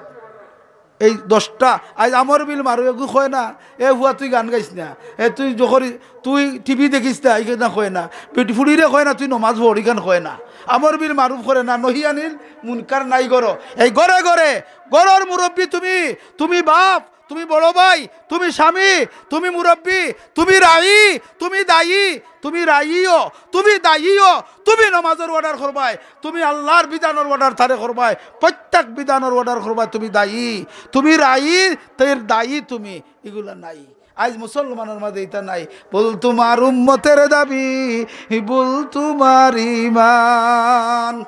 এই দশটা, আইজ আমর বিল মারুফ এগু কয় না, "এ ফুয়া তুই গান গাইস না, এ তুই জখরি, তুই টিভি দেখিস না", ইখান কয় না। বেটি ফুড়িরে কয় না, "তুই নমাজ পড়", ইখান কয় না। আমর বিল মারুফ করে না, নহি আনিল মুনকার নাই ঘরো। এই ঘরে ঘরে, ঘরর মুরব্বি তুমি, তুমি বাপ, তুমি বড় ভাই, তুমি স্বামী, তুমি মুরব্বি, তুমি রাই, তুমি দায়ী, তুমি রাইও, তুমি দায়ীও, তুমি নমাজর order করবায়, তুমি আল্লার বিধানর order তারে করবায়, প্রত্যেক বিধানর order করবায়, তুমি দায়ী, তুমি রাই, তের দায়ী তুমি, ইগুলা নাই। আইজ মুসলমানর মাঝে ইতা নাই। ভুল তুমার উম্মতের দাবি, ভুল তুমার ইমান।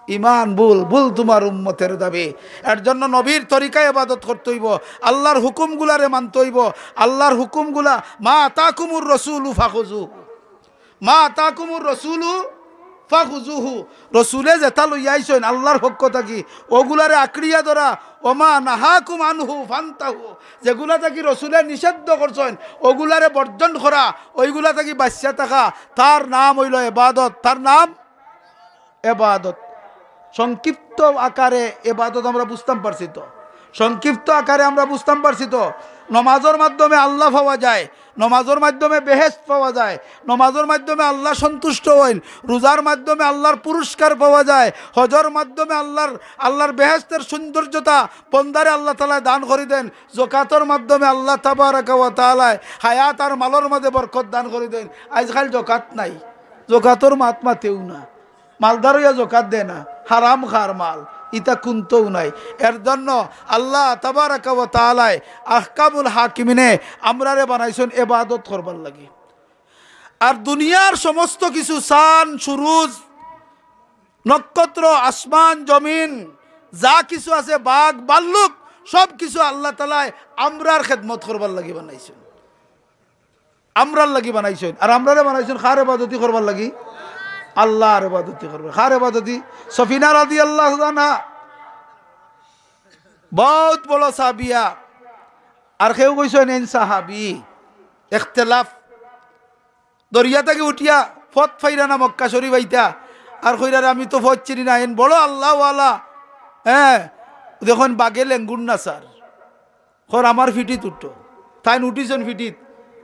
ইমান ভুল, ভুল তুমার উম্মতের দাবি। এর জন্য নবীর তরিকায় ইবাদত করতে অইবো, আল্লার হুকুমগুলারে মানতে অইবো, আল্লার হুকুমগুলা, "মা আতাকুমুর রাসূলু ফাখুযুহু, মা আতাকুমুর রাসূলু ফাখুযুহু।" রসুলে যেতা লইয়া আইছইন আল্লার পক্ষ থাকি, অগুলারে আঁকড়িয়া ধরা, "ওমা নাহাকুম আনহু ফান্তাহু।" যেগুলা থাকি রসুলে নিষেধ করছইন, অগুলারে বর্জন করা, অইগুলা থাকি বাঁচিয়া থাকা, তার নাম অইলো ইবাদত, তার নাম ইবাদত। সংক্ষিপ্ত আকারে ইবাদত আমরা বুঝতাম পারছি তো, সংক্ষিপ্ত আকারে আমরা বুঝতাম পারছি তো। নমাজর মাধ্যমে আল্লা পাওয়া যায়, নমাজর মাধ্যমে বেহেশত পাওয়া যায়, নমাজর মাধ্যমে আল্লা সন্তুষ্ট অইন, রোজার মাধ্যমে আল্লার পুরস্কার পাওয়া যায়, হজর মাধ্যমে আল্লার, আল্লার বেহেশতের সৌন্দর্যতা বন্দারে আল্লা তাআলায় দান করি দেইন, জকাতর মাধ্যমে আল্লা তাবারাকা ওয়া তাআলায় হায়াত আর মালর মাঝে বরকত দান করি দেইন। আইজকাইল জকাত নাই, জকাতর মাত মাতেউ না। মালদার অইয়া জকাত দেয় না, হারাম খার মাল, ইতা কুন্তাউ নাই। এর জন্য আল্লা তাবারাকা ওয়া তাআলায় আহকামুল হাকিমিনে আমরারে বানাইছইন ইবাদত করবার লাগি। আর দুনিয়ার সমস্ত কিছু, চান, সুরুজ, নক্ষত্র, আসমান, জমিন, যা কিছু আছে, বাঘ, ভাল্লুক, সব কিছু আল্লা তাআলায় আমরার খেদমত করবার লাগি বানাইছইন। আমরার লাগি বানাইছইন। আর আমরারে বানাইছইন কার ইবাদতি করবার লাগি? আল্লার ইবাদতি করবার। কার ইবাদতি? সফিনা রাদিয়াল্লাহু আনহা বউত বড় সাহাবিয়া। আর কেউ কইছইন এইন সাহাবি, ইখতিলাফ। দরিয়া থাকি উঠিয়া পথ পাইরা না মক্কা শরীফ আইতা, আর কইরা, "রে, আমি তো পথ চিনি না, এইন বড় আল্লাওয়ালা।" হ্যাঁ, দেখইন বাঘে লেঙ্গুর না ছাড়। কর, "আমার ফিটিত উঠো।" তাইন উঠিছইন ফিটিত।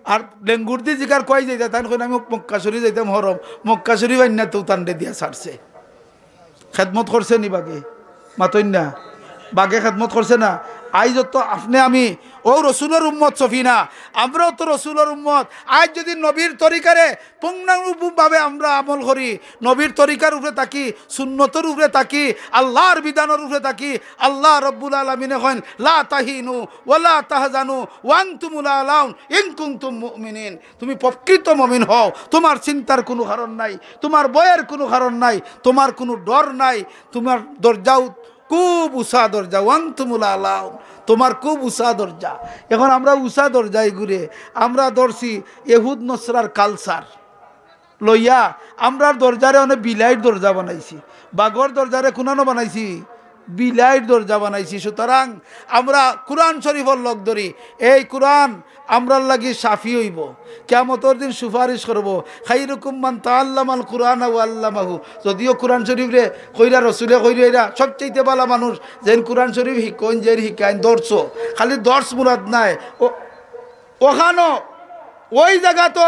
আর লেঙ্গুর দি জিকার কই যাইতা, তাইন কইন, "আমি মক্কা শরীফ যাইতাম হরম।" মক্কা শরীফ আইন্না তো তানরে দিয়া ছাড়ছে। খেদমত করছে নি বাঘে? মাতইন না। বাঘে খেদমত করছে না? আইজ তো আপনে আমি অউ রসুলর উম্মত সফিনা, আমরাও তো রসুলর উম্মত। আইজ যুদি নবীর তরিকারে পূর্ণাঙ্গভাবে আমরা আমল করি, নবীর তরিকার উপরে থাকি, সুন্নতর উপরে থাকি, আল্লার বিধানর উপরে থাকি, আল্লা রব্বুল আলামিনে কইন, "লা তাহিনু ওয়া লা তাহজানু ওয়া আনতুমুল আলাউন ইন কুনতুম মুমিনিন।" তুমি প্রকৃত মুমিন হও, তুমার চিন্তার কুনু কারণ নাই, তুমার ভয়ের কুনু কারণ নাই, তুমার কুনু ডর নাই, তুমার দরজাও খুব উঁচা দরজা, ওয়া আনতুমুল আলাউন, তুমার খুব উঁচা দরজা। এখন আমরা উঁচা দরজায় ঘুরে, আমরা ধরছি এহুদ নসরার culture লইয়া, আমরার দরজারে অনে বিলাইর দরজা বানাইছি, বাঘর দরজারে কুনানো বানাইছি, বিলাইর দরজা বানাইছি। সুতরাং আমরা কুরআন শরীফর লগ ধরি, এই কুরআন আমরার লাগি শাফি অইবো, কিয়ামতর দিন সুপারিশ করবো, "খাইরুকুম মান তাআল্লামাল কুরআনা ওয়া আল্লামাহু।" যদিও কুরআন শরীফরে কইরা, রসুলে কইরা, এরা সবচাইতে বালা মানুষ, যেইন কুরআন শরীফ হিকইন, যেইন হিকাইন, দর্শ, খালি দর্শ মুরাদ নায়। ও, অখানো, ওই জাগাত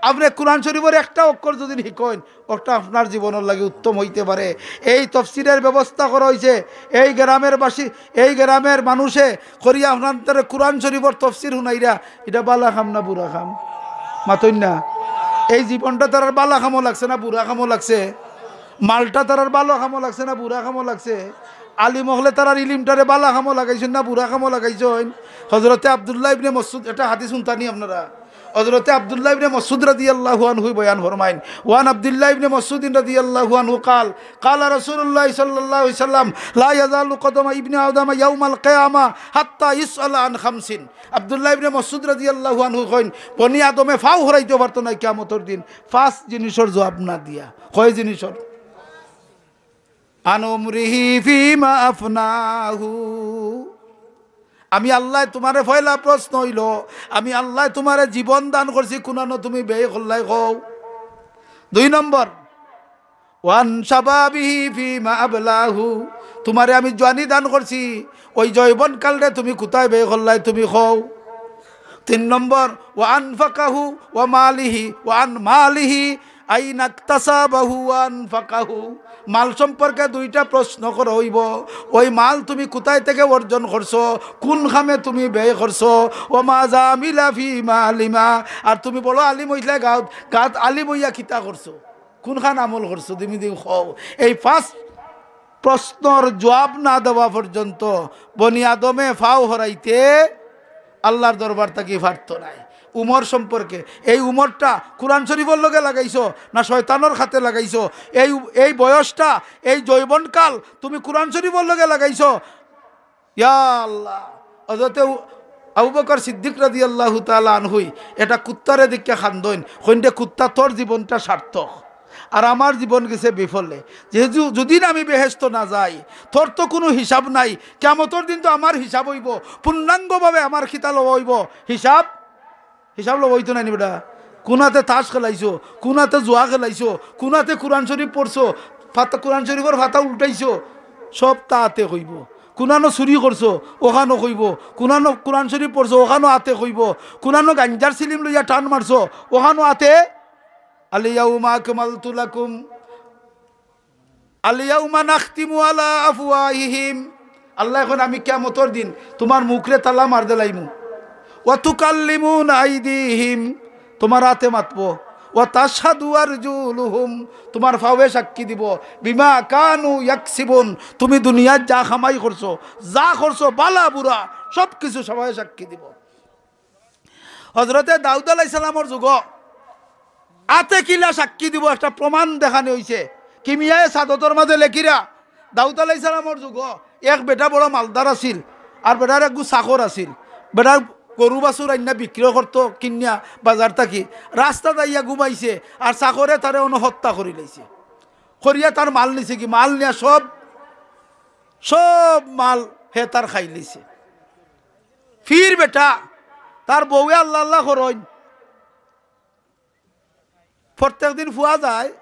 আপনে কুরআন শরীফর একটা অক্ষর যুদি হিকইন, ওটা আপনার জীবনর লাগি উত্তম অইতে পারে। এই তফসিরের ব্যবস্থা করা অইছে। এই গ্রামের বাসী, এই গ্রামের মানুষে করিয়া আপনারারে কুরআন শরীফর তফসির হুনাইরা, ইটা বালা কাম না বুরা কাম? মাতইন না। এই জীবনটা তারার বালা কামো লাগছে না বুরা কামো লাগছে? মালটা তারার বালা কামো লাগছে না বুরা কামো লাগছে? আলিম অকলে তারার ইলিমটারে বালা কামো লাগাইছইন না বুরা কামো লাগাইছইন? হজরতে আব্দুল্লাহ ইবনে মাসউদ, একটা হাদিস হুনতা নি আপনারা? হজরতে আব্দুল্লাহ ইবনে মাসউদ রাদিয়াল্লাহু আনহু বয়ান ফরমাইন, ওয়ান আব্দুল্লাহ ইবনে মাসউদ রাদিয়াল্লাহু আনহু কাল, কালা রাসূলুল্লাহ সাল্লাল্লাহু আলাইহি ওয়াসাল্লাম, "লা ইয়াজালু কদমা ইবনি আদম ইয়াউমাল কিয়ামা হাত্তা ইউসআলা আন খামসিন।" আব্দুল্লাহ ইবনে মাসউদ রাদিয়াল্লাহু আনহু কইন, বনি আদমে ফাও হরাইতে পারতো না কিয়ামতর দিন, পাঁচ জিনিসর জবাব না দিয়া। কয় জিনিসর? আন উমরিহি ফিমা আফনাহু। আমি আল্লায় তুমারে, পয়লা প্রশ্ন অইলো, আমি আল্লায় তুমারে জীবন দান করছি, কুনানো তুমি ব্যয় করলায় কও। দুই নম্বর, ওয়ান শাবাবিহি ফিমা আবলাহু, তুমারে আমি জোয়ানি দান করছি, ওই যৌবনকালরে তুমি কুথায় ব্যয় করলায়, তুমি কও। তিন নম্বর, "ওয়া আনফাকাহু ওয়া মালিহি ওয়া আন মালিহি আইনা ইকতাসাবাহু ওয়া আনফাকাহু।" মাল সম্পর্কে দুইটা প্রশ্ন করা অইবো। ওই মাল তুমি কুথায় থাকি অর্জন করছো, কুন কামে তুমি ব্যয় করছো? "ওয়া মাযা আমিলা ফিমা আলিমা।" আর তুমি বড় আলিম অইছলায়, গাঁওত, গাঁওত আলিম অইয়া কিতা করছো? কুনখান আমল করছো? দিমি দিম কও। এই পাঁচ প্রশ্নর জুয়াব না দেওয়া পর্যন্ত বনি আদমে ফাও হরাইতে আল্লার দরবার থাকি পারতো নায়। উমর সম্পর্কে, এই উমরটা কুরআন শরীফর লগে লাগাইছো না শয়তানর খাতে লাগাইছো? এই, এই বয়সটা, এই যৌবনকাল তুমি কুরআন শরীফর লগে লাগাইছো? ইয়া আল্লাহ, হযরতে উ-, আবু বকর সিদ্দিক রাদিয়াল্লাহু তাআলা আনহুই এটা কুত্তারে দেখিয়া কান্দইন, কইন, "রে কুত্তা, তোর জীবনটা সার্থক, আর আমার জীবন গেছে বিফলে। যেহেতু যুদি না আমি বেহেশতো না যাই, তোর তো কুনু হিসাব নাই। কিয়ামতর দিন তো আমার হিসাব অইবো, পূর্ণাঙ্গভাবে আমার কিতা লওয়া অইবো, হিসাব।" হিসাব লওয়া অইতো নায় নি বেটা? কুন আতে তাস খেলাইছো, কুন আতে জুয়া খেলাইছো, কুন আতে কুরআন শরীফ পড়ছো, পাতা, কুরআন শরীফর পাতা উল্টাইছো, সবতা আতে কইবো। কুনানো চুরি করছো, অখানও কইবো। কুনানো কুরআন শরীফ পড়ছো, অখানও আতে কইবো। কুনানো গাঞ্জার চিলিম লইয়া টান মারছো, অখানও আতে। "আল ইয়াউমা আকমালতু লাকুম, আল ইয়াউমা নাখতিমু আলা আফওয়াহিহিম।" আল্লায় কইন, "আমি কিয়ামতর দিন তুমার মুখরে তালা মার দিলাইমু। ওয়া তুকাল্লিমুনা আইদিহিম, তুমার আতে মাতবো। ওয়া তাশহাদু আরজুলুহুম, তুমার ফাওয়ে সাক্ষী দিবো। বিমা কানু ইয়াকসিবুন, তুমি দুনিয়াত যা কামাই করছো, যা করছো, বালা বুরা, সব কিছু ফাওয়ে সাক্ষী দিবো।" হজরতে দাউদ আলাইহিস সালামর যুগো আতে কিলা সাক্ষী দিবো, একটা প্রমাণ দেখানি অইছে। কিমিয়ায়ে সাদতর মাঝে লেখিরা, দাউদ আলাইহিস সালামর যুগো এক বেটা বড় মালদার আছিল, আর বেটার একগু চাকর আছিল। বেটার গরু বাছুর আইন্না বিক্রয় করতো কিনিয়া বাজার থাকি। রাস্তাত আইয়া ঘুমাইছে, আর চাকরে তারে অনো হত্যা করিলাইছে। করিয়া তার মাল নিছে গি, মাল নিয়া সব, সব মাল হে তার খাইলিছে। ফির বেটা, তার বউয়ে আল্লাহ আল্লাহ করইন। প্রত্যেক দিন ফুয়া যায়,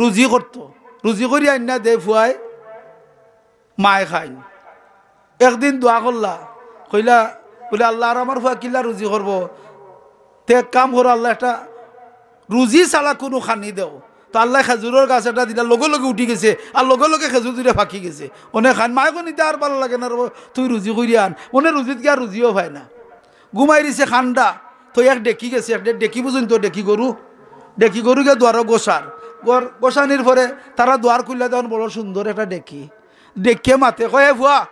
রুজি করতো, রুজি করি আইন্না দে ফুয়ায়, মায় খাইন। একদিন দোয়া করলা, কইলা, বুলে, "আল্লাহ, আর আমার ফুয়া কিলা রুজি করবো? তে এক কাম করো আল্লাহ, একটা রুজি ছাড়া কুনু খানি দেও।" তো আল্লায় খেজুরর গাছ একটা দিলা, লগে লগে উঠি গেছে, আর লগে লগে খেজুর দুইটা ফাকি গেছে। অনে খান, মায় কইন, "ইতা আর ভালা লাগে না রে, তুই রুজি করি আন।" অনে রুজিত গিয়া রুজিও পায় না। ঘুমাই রইছে কান্দা, তো এক ডেকি গেছে, এক ডে-, ডেকি বুঝইন তো, ডেকি গরু, ডেকি গরু গিয়া দুয়ারো গোসার। গর-, গোসানির পরে তারা দুয়ার খুললা, দেখইন বড় সুন্দর একটা ডেকি। ডেকিয়ে মাতে, কয়, "এ ফুয়া,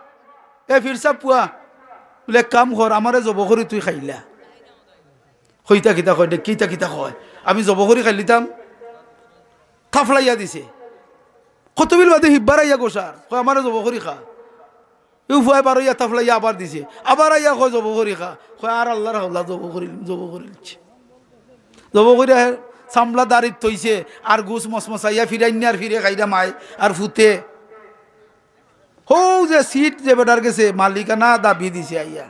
এ ফিরসাব ফুয়া, বুলে, এক কাম কর, আমারে জবো করি তুই খাইলা।" কইতা কিতা কয়, ডেকি ইতা কিতা কয়, "আমি জবো করি খাইলিতাম।" থাফড়াইয়া দিছে। কতবিল বাদে হিব্বার আইয়া গোসার, কয়, "আমারে জবো করি খা।" ইউ ফুয়ায় বারইয়া থাফলাইয়া আবার দিছে। আবার আইয়া কয়, "জবো করি খা।" কয়, "আর আল্লাহর হাওলা, জবো করি, জবো করি দিছে।" জবো করি আহে, চামড়া দাড়িত থইছে, আর গুস মসমসাইয়া ফিরাইন্নে আর ফিরে খাইরা মায় আর ফুতে। হউ যে সিট যে বেটার গেছে মালিকানা দাবি দিছে আইয়া।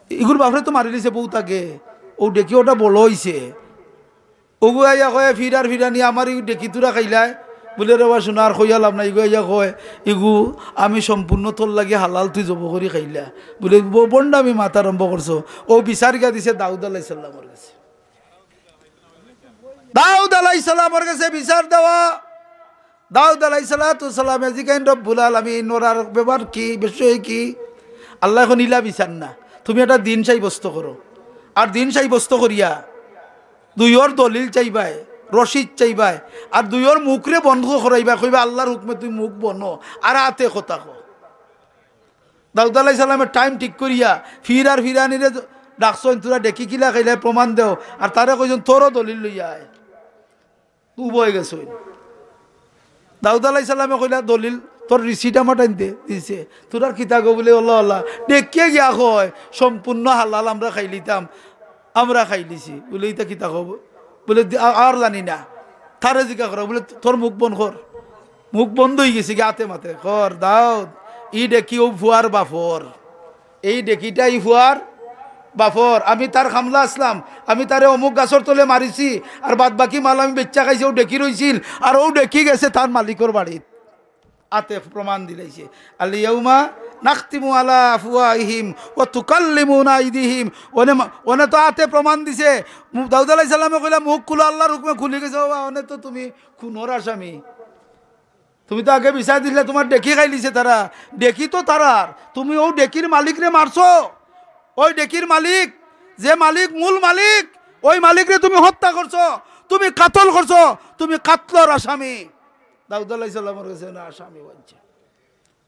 ইগুর বাফরে তো মারিলিছে বউত আগে। অউ ডেকি অটা বড় অইছে। অগু আইয়া কয়, "ফিরার ফিরানি আমার ইগু ডেকি তুরা খাইলায়।" বুলে, "রে বা সোনা, আর কইয়া লাভ নাই।" ইগু আইয়া কয়, "ইগু আমি সম্পূর্ণ তোর লাগি হালাল, তুই জবো করি খাইলা।" বুলে, "ব-, বন্ডামি মাত আরম্ভ করছো।" অউ বিচার গিয়া দিছে দাউদ আলাইহিস সালামর গেছে। দাউদ আলাইহিস সালামর গেছে বিচার দেওয়া। দাউদ আলাইহিস সালাতু ওয়াস সালামে জিগাইন, "রব্বুল আলামিন, ওরার ব্যাপার কি, বিষয় কি?" আল্লায় কইন, "ইলা বিচার না, তুমি একটা দিন সাব্যস্ত করো, আর দিন সাব্যস্ত করিয়া দুইওর দলিল চাইবায়, রসিদ চাইবায়, আর দুইওর মুখরে বন্ধ করাইবায়, কইবায়, 'আল্লাহর হুকুমে তুই মুখ বনো, আর আতে কথা ক।'" দাউদ আলাইহিস সালামে টাইম ঠিক করিয়া ফির আর ফিরানিরে ডাকছইন, "তুরা ডেকি কিলা খাইলায়, প্রমাণ দেও।" আর তারে কইছইন, "তোরও দলিল লইয়া আয়।" উবা অই গেছইন। দাউদ আলাইহিস সালামে কইলা, "দলিল, তোর রিসিট আমার টাইনতে দিছে।" "তুরার কিতা গো?" বুলে, "আল্লাহ, আল্লাহ।" ডেকিয়ে গিয়া কয়, "সম্পূর্ণ হালাল, আমরা খাইলিতাম, আমরা খাইলিছি।" বুলে, "ইতা কিতা কও?" বুলে, "দি-, আ-, আর জানি না।" তারে জিকা করা, বুলে, "তোর মুখ বন্ধ কর।" মুখ বন্ধ অই গেছে গি, আতে মাতে, কর, "দাউদ, ই ডেকি অউ ফুয়ার বাফর।" এই ডেকিটা ই ফুয়ার বাফর, আমি তার খামলা আছলাম, আমি তারে অমুক গাছর তলে মারিছি, আর বাদ বাকি মাল আমি বেচ্চা খাইছি, অউ ডেকি রইছিল, আর অউ ডেকি গেছে তার মালিকর বাড়িত। আতে প্রমাণ দিলাইছে। আল ইয়াউমা নাখতিমু আলা আফওয়াহিহিম ওয়া তুকাল্লিমুনা আইদিহিম। অনে মা-, অনে তো আতে প্রমাণ দিছে। মু-, দাউদ আলাইহিস সালামে কইলা, "মুখ খুলো, আল্লার হুকুমে খুলি গেছে।" বাবা, অনে তো তুমি খুনর আসামি। তুমি তো আগে বিচার দিছলায়, তুমার ডেকি খাইলিছে তারা। ডেকি তো তারার, তুমি অউ ডেকির মালিকরে মারছো। অউ ডেকির মালিক, যে মালিক, মূল মালিক, অউ মালিকরে তুমি হত্যা করছো, তুমি কাতল করছো, তুমি কাতলর আসামি। দাউদ আলাইহিস সালামর গেছে না আসামি বানছে।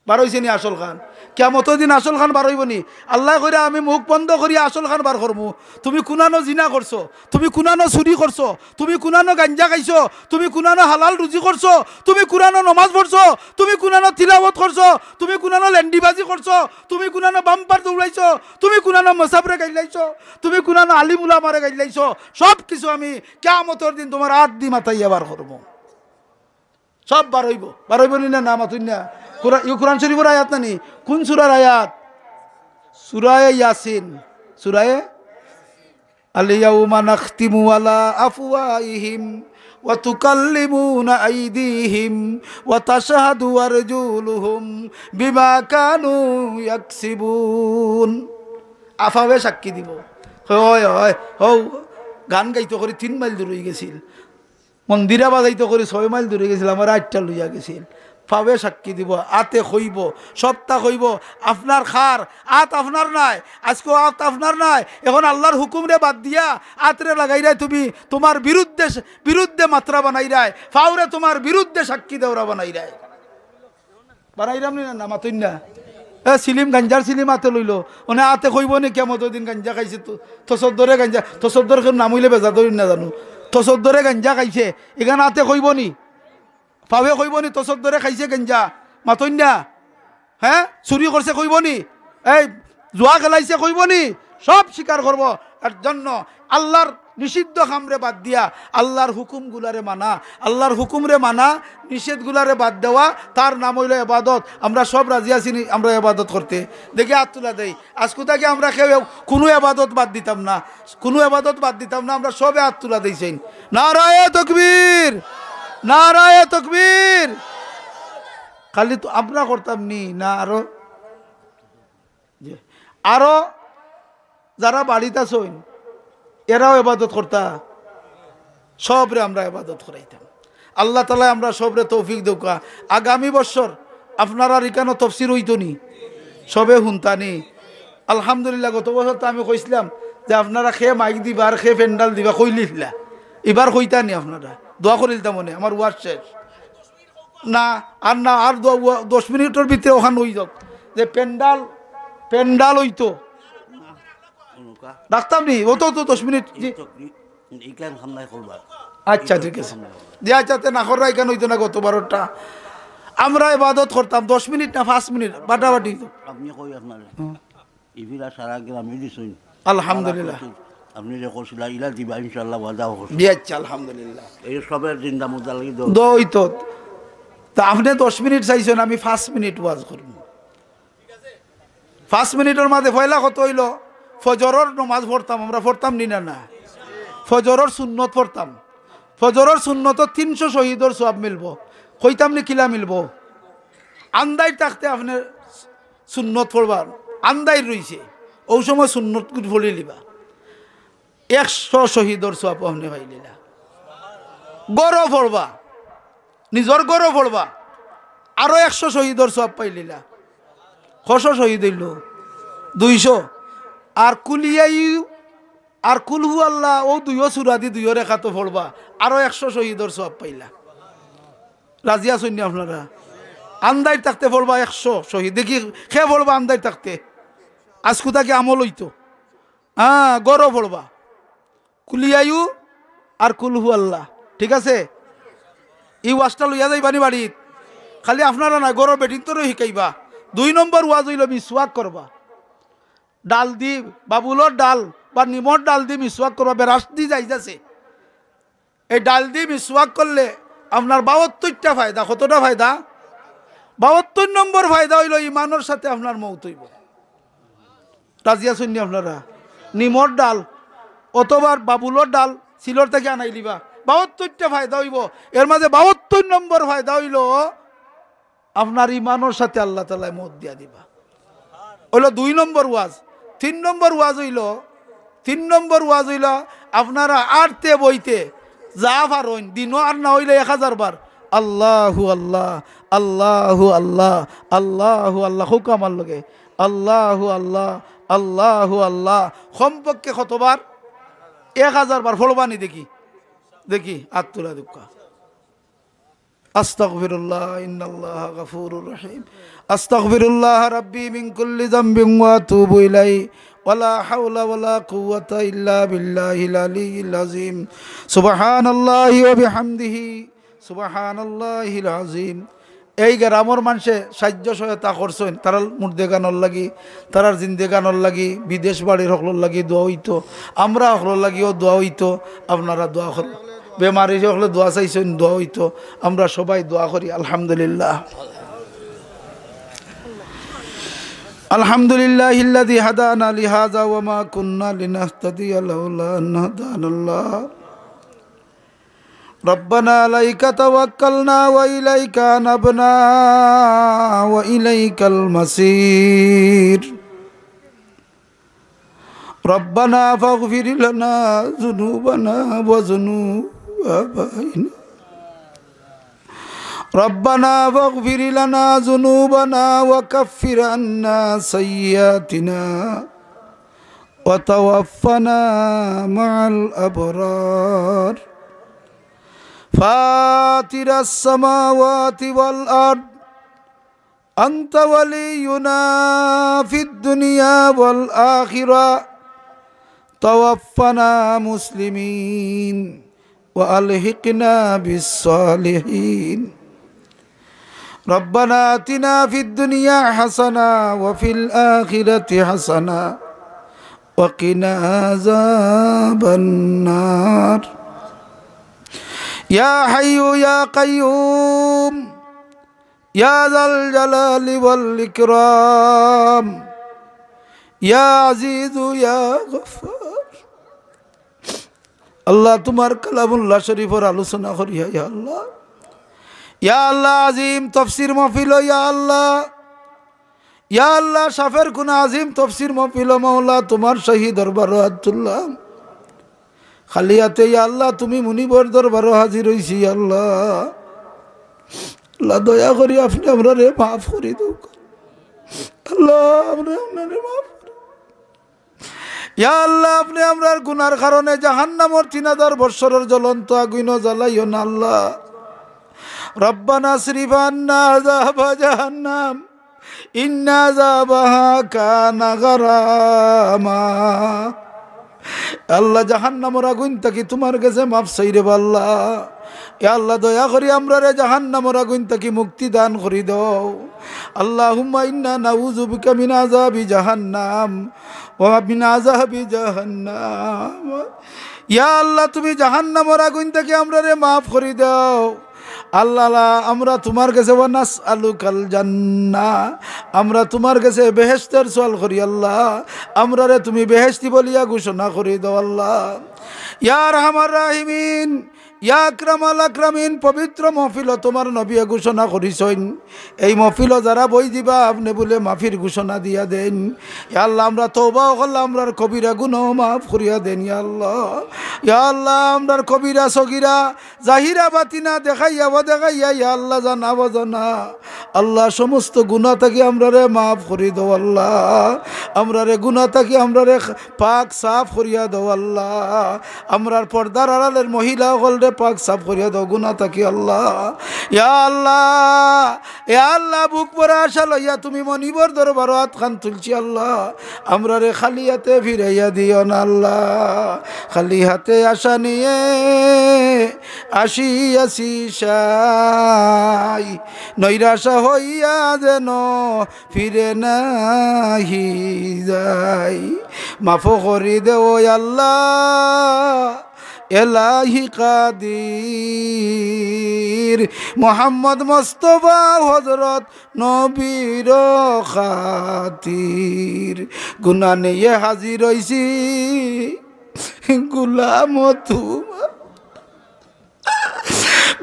বার অইছে নি আসল খান? কিয়ামতর দিন আসল খান বার অইবো নি? আল্লায় কইরা, "আমি মুখ বন্ধ করি আসল খান বার করমু।" তুমি কুনানো জিনা করছো, তুমি কুনানো চুরি করছো, তুমি কুনানো গাঞ্জা খাইছো, তুমি কুনানো হালাল রুজি করছো, তুমি কুনানো নমাজ পড়ছো, তুমি কুনানো তিলাওয়াত করছো, তুমি কুনানো লেন্ডিবাজি করছো, তুমি কুনানো বাম্পার দৌড়াইছো, তুমি কুনানো মুসাফিরে গাইল্লাইছো, তুমি কুনানো আলিম উলামারে গাইল্লাইছো, সব কিছু আমি কিয়ামতর দিন তুমার আত দি মাতাইয়া বার করমু। সব বার অইবো, বার অইবো নি না, না মাতুন না? কোরআন, ইউ কোরআন শরীফর আয়াত না নি? কুন সূরার আয়াত? সূরায়ে ইয়াসিন। সূরায়ে, "আল ইয়াউমা নাখতিমু আলা আফওয়াহিহিম ওয়া তুকাল্লিমুনা আইদিহিম ওয়া তাশহাদু আরজুলুহুম বিমা কানু ইয়াকসিবুন।" আফাওয়ে সাক্ষী দিবো। অয়, অয়, অউ গান গাইতো করি তিন মাইল দূর অইগেছিল। মন্দিরা বাজাইতো করি ছয় মাইল দূরে গেছিল, আমারে আইট্টা লইয়া গেছিল। পাওয়ে সাক্ষী দিবো, আতে কইবো, সবতা কইবো, আপনার খার, আত আপনার নায়, আইজকু আত আপনার নায়। এখন আল্লার হুকুমরে বাদ দিয়া আতরে লাগাইরায় তুমি, তুমার বিরুদ্ধে, বিরুদ্ধে মাতরা বানাইরায়, পাওরে তুমার বিরুদ্ধে সাক্ষী দেওরা বানাইরায়। বানাইরাম নি না, না মাতইন না? এ, চিলিম, গাঞ্জার চিলিম আতে লইলো। অনে আতে কইবো নি কিয়ামতর দিন গাঞ্জা খাইছে তো, তসদ্দরে গাঞ্জা, তসদ্দর কেউ নাম অইলে বেজার ধরইন না জানু। তসদ্দরে গাঞ্জা খাইছে, ইখান আতে কইবো নি? পাওয়ে কইবো নি তসদ্দরে খাইছে গাঞ্জা? মাতইন না? হে? চুরি করছে কইবো নি? এই জুয়া খেলাইছে কইবো নি? সব স্বীকার করবো। এর জন্য আল্লার নিষিদ্ধ কামরে বাদ দিয়া আল্লার হুকুমগুলারে মানা, আল্লার হুকুমরে মানা, নিষেধগুলারে বাদ দেওয়া, তার নাম অইলো এবাদত। আমরা সব রাজি আছি নি আমরা এবাদত করতে? দেখি আত তুলা দেই। আইজকু থাকি আমরা কেউ কুনু এবাদত বাদ দিতাম না, কুনু এবাদত বাদ দিতাম না। আমরা সবে আত তুলা দেইছইন। নারায়ে তকবীর, নারায়ে তকবীর। খালি তো আমরা করতাম নি না আরো? জি। আরো যারা বাড়িত আছইন, এরাও এবাদত করতা, সবরে আমরা এবাদত করাইতাম। আল্লাহ তাআলায় আমরা সবরে তৌফিক দেউক্কা। আগামী বছর আপনারার ইখানো তফসির অইতো নি, সবে হুনতা নি। আলহামদুলিল্লাহ, গত বছর তো আমি কইছলাম যে আপনারা কে মাইক দিবা আর কে প্যান্ডাল দিবা, কইলিছলা। ইবার কইতা নি আপনারা, দোয়া করিলতাম অনে, আমার ওয়াজ শেষ। না, আর না, আর দ-, ও-, দশ মিনিটর ভিতরে অখান অই যাউক। যে প্যান্ডাল, প্যান্ডাল অইতো। রাখতাম নি, অতো তো দশ মিনিট, জি। ইকলান খান্নায় করবা। আচ্ছা, ঠিক আছে। জি, আচ্ছা, তে না কররা ইখান অইতো না গত বারোটা। আমরা ইবাদত করতাম দশ মিনিট না পাঁচ মিনিট, বাটাবাটি অইতো। আপনি কই আপনার? হুম। ইফিরা সারা গ্রামে দিছইন। আলহামদুলিল্লাহ। আপনি যে করছিলা, ইলা দিবা ইনশাআল্লাহ, ওয়াদা করছি। জি, আচ্ছা, আলহামদুলিল্লাহ। এই সবের জিন্দা মুর্দা লাগি দোয়া। দোয়া অইতো। তা আপনি দশ মিনিট চাইছইন, আমি পাঁচ মিনিট ওয়াজ করমু। পাঁচ মিনিটর মাঝে পয়লা কথা অইলো, ফজরর নমাজ পড়তাম, আমরা পড়তাম নি না, না? ফজরর সুন্নত পড়তাম। ফজরর সুন্নতো তিনশো শহীদর সওয়াব মিলবো। কইতাম নি কিলা মিলবো? আন্দাইর থাকতে আপনে সুন্নত পড়বার, আন্দাইর রইছে, অউ সময় সুন্নত পড়িলিবা, একশো শহীদর সওয়াব আপনে পাইলিলা। ঘরো পড়বা, নিজর ঘরো পড়বা, আরো একশো শহীদর সওয়াব পাইলিলা। কশো শহীদ অইলো? দুইশো। আর কুলিয়াইউ আর কুল হু আল্লাহ, অউ দুইও সূরা দি দুইও রেকাতো পড়বা, আরো একশো শহীদর সওয়াব পাইলা। রাজি আছইন নি আপনারা? আন্দাইর থাকতে পড়বা একশো শহীদ। দেখি, কে পড়বা আন্দাইর থাকতে? আইজকু থাকি আমল অইতো। হ্যাঁ, ঘরো পড়বা। কুলিয়াইউ আর কুল হু আল্লাহ। ঠিক আছে? ই ওয়াজটা লইয়া যাইবা নি বাড়িত। খালি আপনারা নায়, ঘরর বেটিন্তরেও হিকাইবা। দুই নম্বর ওয়াজ অইলো মিসওয়াক করবা। ডাল দি, বাবুলর ডাল বা নিমর ডাল দি মিসওয়াক করবা, বেরাস দি জাইজ আছে। এই ডাল দি মিসওয়াক করলে আপনার বাহাত্তরটা ফায়দা। কতটা ফায়দা? বাহাত্তর নম্বর ফায়দা অইলো ইমানর সাথে আপনার মউত অইবো। রাজি আছইন নি আপনারা? নিমর ডাল অথবা বাবুলর ডাল সিলর থাকি আনাইলিবা, বাহাত্তরটা ফায়দা অইবো। এর মাঝে বাহাত্তর নম্বর ফায়দা অইলো আপনার ইমানর সাথে আল্লাহ তাআলায় মউত দিয়া দিবা। অইলো দুই নম্বর ওয়াজ। তিন নম্বর ওয়াজ অইলো, তিন নম্বর ওয়াজ অইলো, আপনারা আটতে বইতে যা পারইন, দিনো আর না অইলে এক হাজার বার, "আল্লাহু আল্লাহ, আল্লাহু আল্লাহ, আল্লাহু আল্লাহ", কউক্কা আমার লগে, "আল্লাহু আল্লাহ, আল্লাহু আল্লাহ", কমপক্ষে কতবার? এক হাজার বার। পড়বানি দেখি, দেখি, আত তুলা দেউক্কা। أستغفر الله إن الله غفور رحيم. أستغفر الله ربي من كل ذنب وأتوب إليه. ولا حول ولا قوة إلا بالله العلي العظيم. سبحان الله وبحمده. سبحان الله العظيم. এই গ্রামর মানষে সাহায্য সহায়তা করছইন, তারার মুর্দেগানর লাগি, তারার জিন্দেগানর লাগি, বিদেশ বাড়ির হকলর লাগি দোয়া অইতো, আমরা হকলর লাগিও দোয়া অইতো। আপনারা দোয়া করইন। বেমারি হকলে দোয়া চাইছইন, দোয়া অইতো। আমরা সবাই দোয়া করি, আলহামদুলিল্লাহ। الحمد لله الذي هدانا لهذا وما كنا لنهتدي لولا أن هدانا الله. ربنا عليك توكلنا وإليك أنبنا وإليك المصير. ربنا فاغفر لنا ذنوبنا وذنوب آبائنا. ربنا فاغفر لنا ذنوبنا وكفر عنا سيئاتنا وتوفنا مع الأبرار. فاطر السماوات والأرض، أنت ولينا في الدنيا والآخرة، توفنا مسلمين وألحقنا بالصالحين. ربنا آتنا في الدنيا حسنة وفي الآخرة حسنة وقنا عذاب النار. يا حي يا قيوم، يا ذا الجلال والإكرام، يا عزيز يا غفار. আল্লাহ, তুমার কালামুল্লাহ শরীফর আলোচনা করিয়া, ইয়া আল্লাহ, ইয়া আল্লাহ, আজিম তফসির মাহফিল, ইয়া আল্লাহ, ইয়া আল্লাহ, শাফের কুনা আজিম তফসির মাহফিল, মাওলা, তুমার শাহী দরবারো আত তুললাম। খালি আতে, ইয়া আল্লাহ, তুমি মুনিবর দরবারো হাজির অইছি, ইয়া আল্লাহ। আল্লাহ, দয়া করি আপনে আমরারে মাফ করি দেউক্কা। আল্লাহ, আপনে আমরারে মাফ করি। ইয়া আল্লাহ, আপনে আমরার গুনার কারণে জাহান্নামর তিন হাজার বৎসরর জ্বলন্ত আগুইনো জ্বালাইও না, আল্লাহ। ربنا اصرف عنا عذاب جهنم إن عذابها كان غراما. আল্লাহ, জাহান্নামর আগুইন থাকি তুমার গেছে মাফ চাইরে বা আল্লাহ। ইয়া আল্লাহ, দয়া করি আমরারে জাহান্নামর আগুইন থাকি মুক্তি দান করি দেও। اللهم إنا نعوذ بك من عذاب جهنم ومن عذاب جهنم. ইয়া আল্লাহ, তুমি জাহান্নামর আগুইন থাকি আমরারে মাফ করি দেও। আল্লাহ, আল্লাহ, আমরা তুমার গেছে, ونسألك الجنة, আমরা তুমার গেছে বেহেশতর সওয়াল করি, আল্লাহ। আমরারে তুমি বেহেশতি বলিয়া ঘোষণা করি দেও, আল্লাহ। ইয়া আরহামার রাহিমিন, ইয়া আকরামাল আকরামিন, পবিত্র মহফিলো তুমার নবীয়ে ঘোষণা করিছইন, এই মহফিলো যারা বই দিবা, আপনে বুলে মাফির ঘোষণা দিয়া দেইন। ইয়া আল্লাহ, আমরা তওবা করলাম, আমরার কবিরা গুনাহ মাফ করিয়া দেইন, ইয়া আল্লাহ। ইয়া আল্লাহ, আমরার কবিরা সগিরা, জাহিরা বাতিনা, দেখাইয়া অদেখাইয়া, ইয়া আল্লাহ, জানা অজানা, আল্লাহ, সমস্ত গুনাহ থাকি আমরারে মাফ করি দেও, আল্লাহ। আমরারে গুনাহ থাকি আমরারে পাক সাফ করিয়া দেও, আল্লাহ। আমরার পর্দার আড়ালের মহিলা অকলরে পাক সাফ করিয়া দেও গুনাহ থাকি, আল্লাহ। ইয়া আল্লাহ, ইয়া আল্লাহ, বুক ভরা আশা লইয়া তুমি মনিবর দরবারো আতখান তুলছি, আল্লাহ। আমরারে খালি আতে ফিরাইয়া দিও না, আল্লাহ। খালি আতে আশা নিয়ে আসিয়াছি সাই, নৈরাশা হইয়া যেন ফিরে নাহি যাই। মাফ করি দেও, আল্লাহ, এলাহি কাদির, মোহাম্মদ মোস্তফা হযরত নবীর খাতির। গুনা নিয়ে হাজির অইছি, গুলাম তুমার।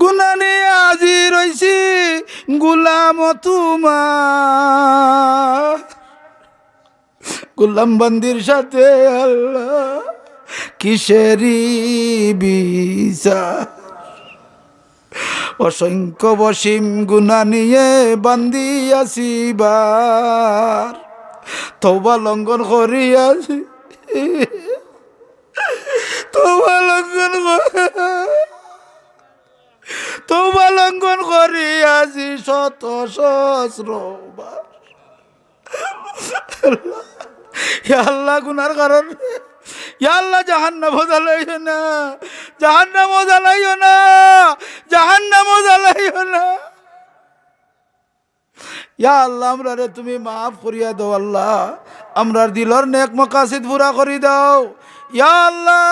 গুনা নিয়া হাজির অইছি গোলাম তুমার। গোলাম বান্দির সাথে আল্লাহ কিসেরি বিচার? অসংখ্য অসীম গুনা নিয়া বান্দি আছি বার। তওবা লঙ্ঘন করিয়াছি, তওবা লঙ্ঘন কর-, তওবা লঙ্ঘন করিয়াছি শত সহস্র বার। ইয়া আল্লাহ, গুনার কারণে, ইয়া আল্লাহ, জাহান্নামো জ্বালাইও না, জাহান্নামো জ্বালাইও না, জাহান্নামো জ্বালাইও না। ইয়া আল্লাহ, আমরারে তুমি মাফ করিয়া দেও আল্লাহ, আমরার দিলর নেক মকাসিদ পুরা করি দেও। ইয়া আল্লাহ,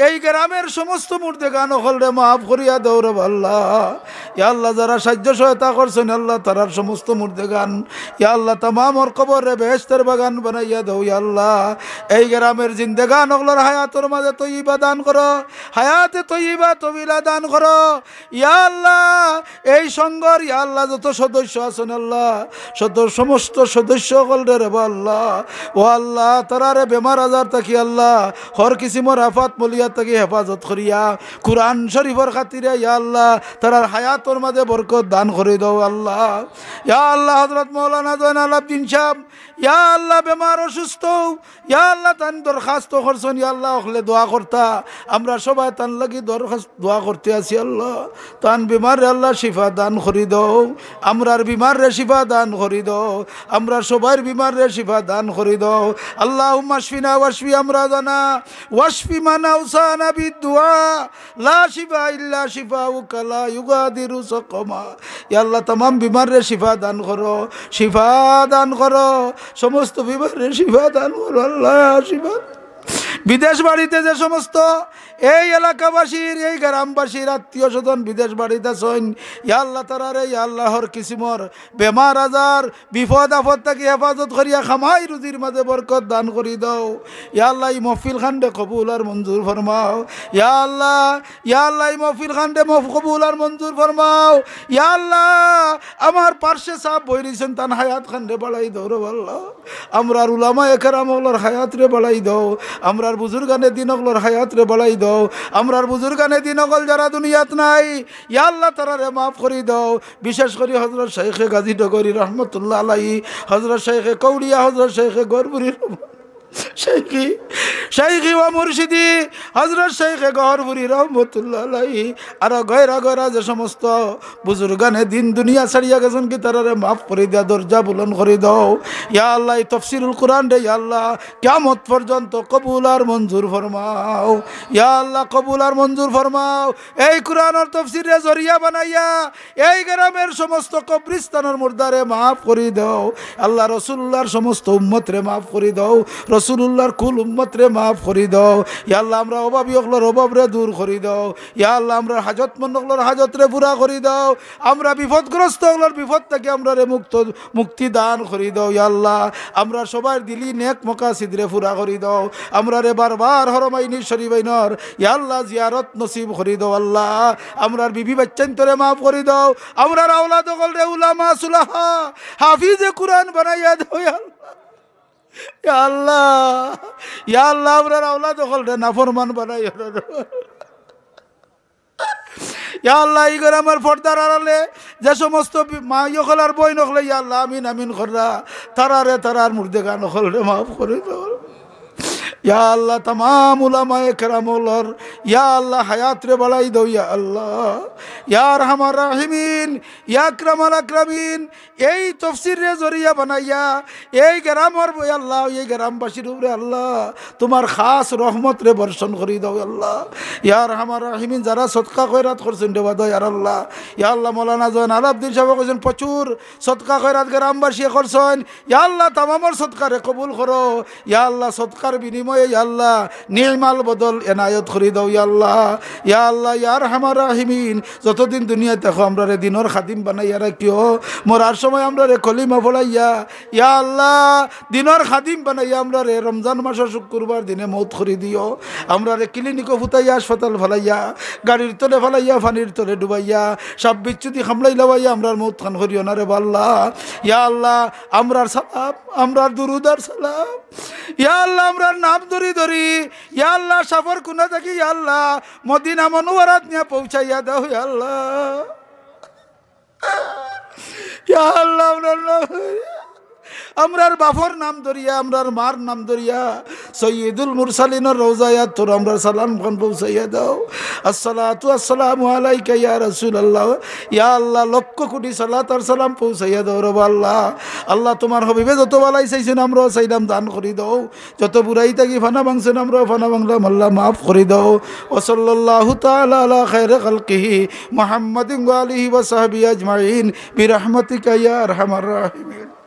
এই গ্রামের সমস্ত মুর্দেগান অকলরে মাফ করিয়া দেও রে আল্লাহ। ইয়া আল্লাহ, যারা সাহায্য সহায়তা করছইন আল্লাহ, তারার সমস্ত মুর্দেগান, ইয়া আল্লাহ, তামামর কবররে বেহেশতের বাগান বানাইয়া দেও। ইয়া আল্লাহ, এই গ্রামের জিন্দেগান অকলর হায়াতর মাঝে তৈয়বা দান করো, হায়াতে তৈয়বা তবিলা দান করো। ইয়া আল্লাহ, এই সংঘর ইয়া আল্লাহ যত সদস্য আছইন আল্লাহ, শত সমস্ত সদস্য অকলরে রে বা আল্লাহ, ও আল্লাহ, তারারে বেমার আজার থাকি আল্লাহ, হর কিসিমর আফাত মলিয়া থাকি হেফাজত করিয়া, কুরআন শরীফর খাতিরে ইয়া আল্লাহ, তারার হায়াতর মাঝে বরকত দান করি দেও আল্লাহ। ইয়া আল্লাহ, হযরত মাওলানা জয়নাল আবদিন সাহেব, ইয়া আল্লাহ, বেমার অসুস্থ, ইয়া আল্লাহ, তান দরখাস্ত করছইন, ইয়া আল্লাহ, অকলে দোয়া করতা, আমরা সবাই তান লাগি দরখাস্ত, দোয়া করতে আছি আল্লাহ। তান বিমাররে আল্লাহ শিফা দান করি দেও, আমরার বিমাররে শিফা দান করি দেও, আমরার সবাইর বিমাররে শিফা দান করি দেও। আল্লাহুম্মা আশফিনা ওয়াশফি আমরাদানা ওয়াশফি মান আওসানা বিদ্দুআ, লা শিফা ইল্লা শিফাউকা লা ইউগাদিরু সাকামা। ইয়া আল্লাহ, তামাম বিমাররে শিফা দান করো, শিফা দান করো, সমস্ত বিমাররে শিফা দান করো আল্লাহ, শিফা। বিদেশ বাড়িতে যে সমস্ত এই এলাকাবাসীর, এই গ্রামবাসীর আত্মীয় স্বজন বিদেশ বাড়িত আছইন, ইয়া আল্লাহ, তারারে ইয়া আল্লাহ হর কিসিমর বেমার আজার, বিপদ আপদ থাকি হেফাজত করিয়া কামাই রুজির মাঝে বরকত দান করি দেও। ইয়া আল্লাহ, ই মহফিল খানরে কবুল আর মঞ্জুর ফরমাও। ইয়া আল্লাহ, ইয়া আল্লাহ, ই মহফিল খানরে মফ-, কবুল আর মঞ্জুর ফরমাও। ইয়া আল্লাহ, আমার পার্শ্বে সাব বই রইছইন, তান হায়াত খানরে বাড়াই দেও রে আল্লাহ। আমরার উলামায়ে কেরাম অকলর হায়াতরে বাড়াই দেও, আমরার বুজুর্গানে দিন অকলর হায়াতরে বাড়াই দেও, আমরার বুজুর্গানে দিন অকল যারা দুনিয়াত নাই, ইয়া আল্লাহ, তারারে মাফ করি দেও। বিশেষ করি হযরত শাইখে গাজী ডগরি রহমতুল্লাহ আলাইহি, হযরত শাইখে কৌড়িয়া, হযরত শাইখে গহরপুরী রহম-, শাইখি, শাইখি ওয়া মুর্শিদি, হযরত শাইখে গহরপুরী রহমতুল্লাহ আলাইহি, আরো গয়রা গয়রা যে সমস্ত বুজুর্গানে দিন দুনিয়া ছাড়িয়া গেছইন, কি তারারে মাফ করি দেও, দরজা বুলন্দ করি দেও। ইয়া আল্লাহ, এই তফসিরুল কোরআনরে ইয়া আল্লাহ, কিয়ামত পর্যন্ত কবুল আর মঞ্জুর ফরমাও। ইয়া আল্লাহ, কবুল আর মঞ্জুর ফরমাও। এই কোরআনর তফসিররে জরিয়া বানাইয়া এই গ্রামের সমস্ত কবরিস্তানর মুর্দারে মাফ করি দেও। আল্লাহ, রসুলুল্লাহর সমস্ত উম্মতরে মাফ করি দেও। রসুলুল্লাহর কুল উম্মতরে মাফ করি দেও। ইয়া আল্লাহ, আমরার অভাবী অকলর অভাবরে দূর করি দেও। ইয়া আল্লাহ, আমরার হাজতমন্দ অকলর হাজতরে পুরা করি দেও। আমরা বিপদগ্রস্ত অকলর বিপদ থাকি আমরারে মুক্ত, মুক্তি দান করি দেও। ইয়া আল্লাহ, আমরার সবার দিলি নেক মকাসিদরে পুরা করি দেও। আমরারে বারবার হরমাইনি শরীফাইনর ইয়া আল্লাহ জিয়ারত নসিব করি দেও। আল্লাহ, আমরার বিবি বাচ্চাইন্তরে মাফ করি দেও। আমরার আওলাদ অকলরে উলামা সুলাহা, হাফিজে কুরআন বানাইয়া দেও। ইয়া আল্লাহ, ইয়া আল্লাহ, ইয়া আল্লাহ, আমরার আওলাদ অকলরে নাফরমান বানাইও না। ইয়া আল্লাহ, ই গ্রামর পর্দার আড়ালে যে সমস্ত বি-, মাই অকল আর বইন অকলে, ইয়া আল্লাহ, আমিন, আমিন কররা, তারারে, তারার মুর্দেগান অকলরে মাফ করি দেও। ইয়া আল্লাহ, তামাম উলামায়ে কেরাম অকলর, ইয়া আল্লাহ, হায়াতরে বাড়াই দেও, ইয়া আল্লাহ। ইয়া আরহামার রাহিমিন, ইয়া আকরামাল আকরামিন, এই তফসিররে জরিয়া বানাইয়া এই গ্রামর, ইয়া আল্লাহ, এই গ্রামবাসীর উপরে, আল্লাহ, তুমার খাস রহমতরে বর্ষণ করি দেও, আল্লাহ। ইয়া আরহামার রাহিমিন, যারা সদকা খয়রাত করছইন রে বা দয়ার আল্লাহ, ইয়া আল্লাহ, মাওলানা জয়নাল আবদিন সাহেব কইছইন প্রচুর সদকা খয়রাত গ্রামবাসী করছইন। ইয়া আল্লাহ, তামামর সদকারে কবুল করো। ইয়া আল্লাহ, সদকার বিনিময়ে, ইয়া আল্লাহ, নি'মাল বদল এনায়েত করি দেও। ইয়া আল্লাহ, ইয়া আল্লাহ, ইয়া আরহামার রাহিমিন, যতদিন দুনিয়াত থাকো আমরারে দিনর খাদিম বানাইয়া রাখিও। মরার সময় আমরারে কলিমা পড়াইয়া, ইয়া আল্লাহ, দিনর খাদিম বানাইয়া আমরারে রমজান মাসর শুক্রবার দিনে মউত করি দিও। আমরারে ক্লিনিকো ফুতাইয়া, হাসপাতাল ফালাইয়া, গাড়ির তলে ফালাইয়া, পানির তলে ডুবাইয়া, সাপ বিচ্ছুদি কামড়াই লাওয়াইয়া আমরার মউত খান করিও না রে বা আল্লাহ। ইয়া আল্লাহ, আমরার সালাম, আমরার দুরুদ আর সালাম, ইয়া আল্লাহ, আমরার নাম ধরি ধরি, ইয়া আল্লাহ, সাফর কুনা থাকি, ইয়া আল্লাহ, মদিনা মনোয়ারাত নিয়া পৌঁছাইয়া দাও, ইয়া আল্লাহ। ইয়া আল্লাহ, আমরার নাম, আমরার বাফর নাম ধরিয়া, আমরার মার নাম ধরিয়া, সৈয়দুল মুরসালিনর রওজায় আতহার আমরার সালাম খান পৌঁছাইয়া দাও। আসসালাতু আসসালামু আলাইকা ইয়া রাসূলুল্লাহ। ইয়া আল্লাহ, লক্ষ কোটি সালাত আর সালাম পৌঁছাইয়া দাও রে বা আল্লাহ। আল্লাহ, তুমার হাবিবে যত ভালাই চাইছইন, আমরাও চাইলাম দান করি দাও। যত বুরাই থাকি ফানা ভাঙছইন, আমরাও ফানা ভাঙলাম, আল্লাহ মাফ করি দাও। ওয়া সাল্লাল্লাহু তাআলা আলা খায়রি খালকিহি মুহাম্মাদিন ওয়া আলিহি ওয়া সাহবিহি আজমাইন বিরহমাতিকা ইয়া আরহামার রাহিমিন।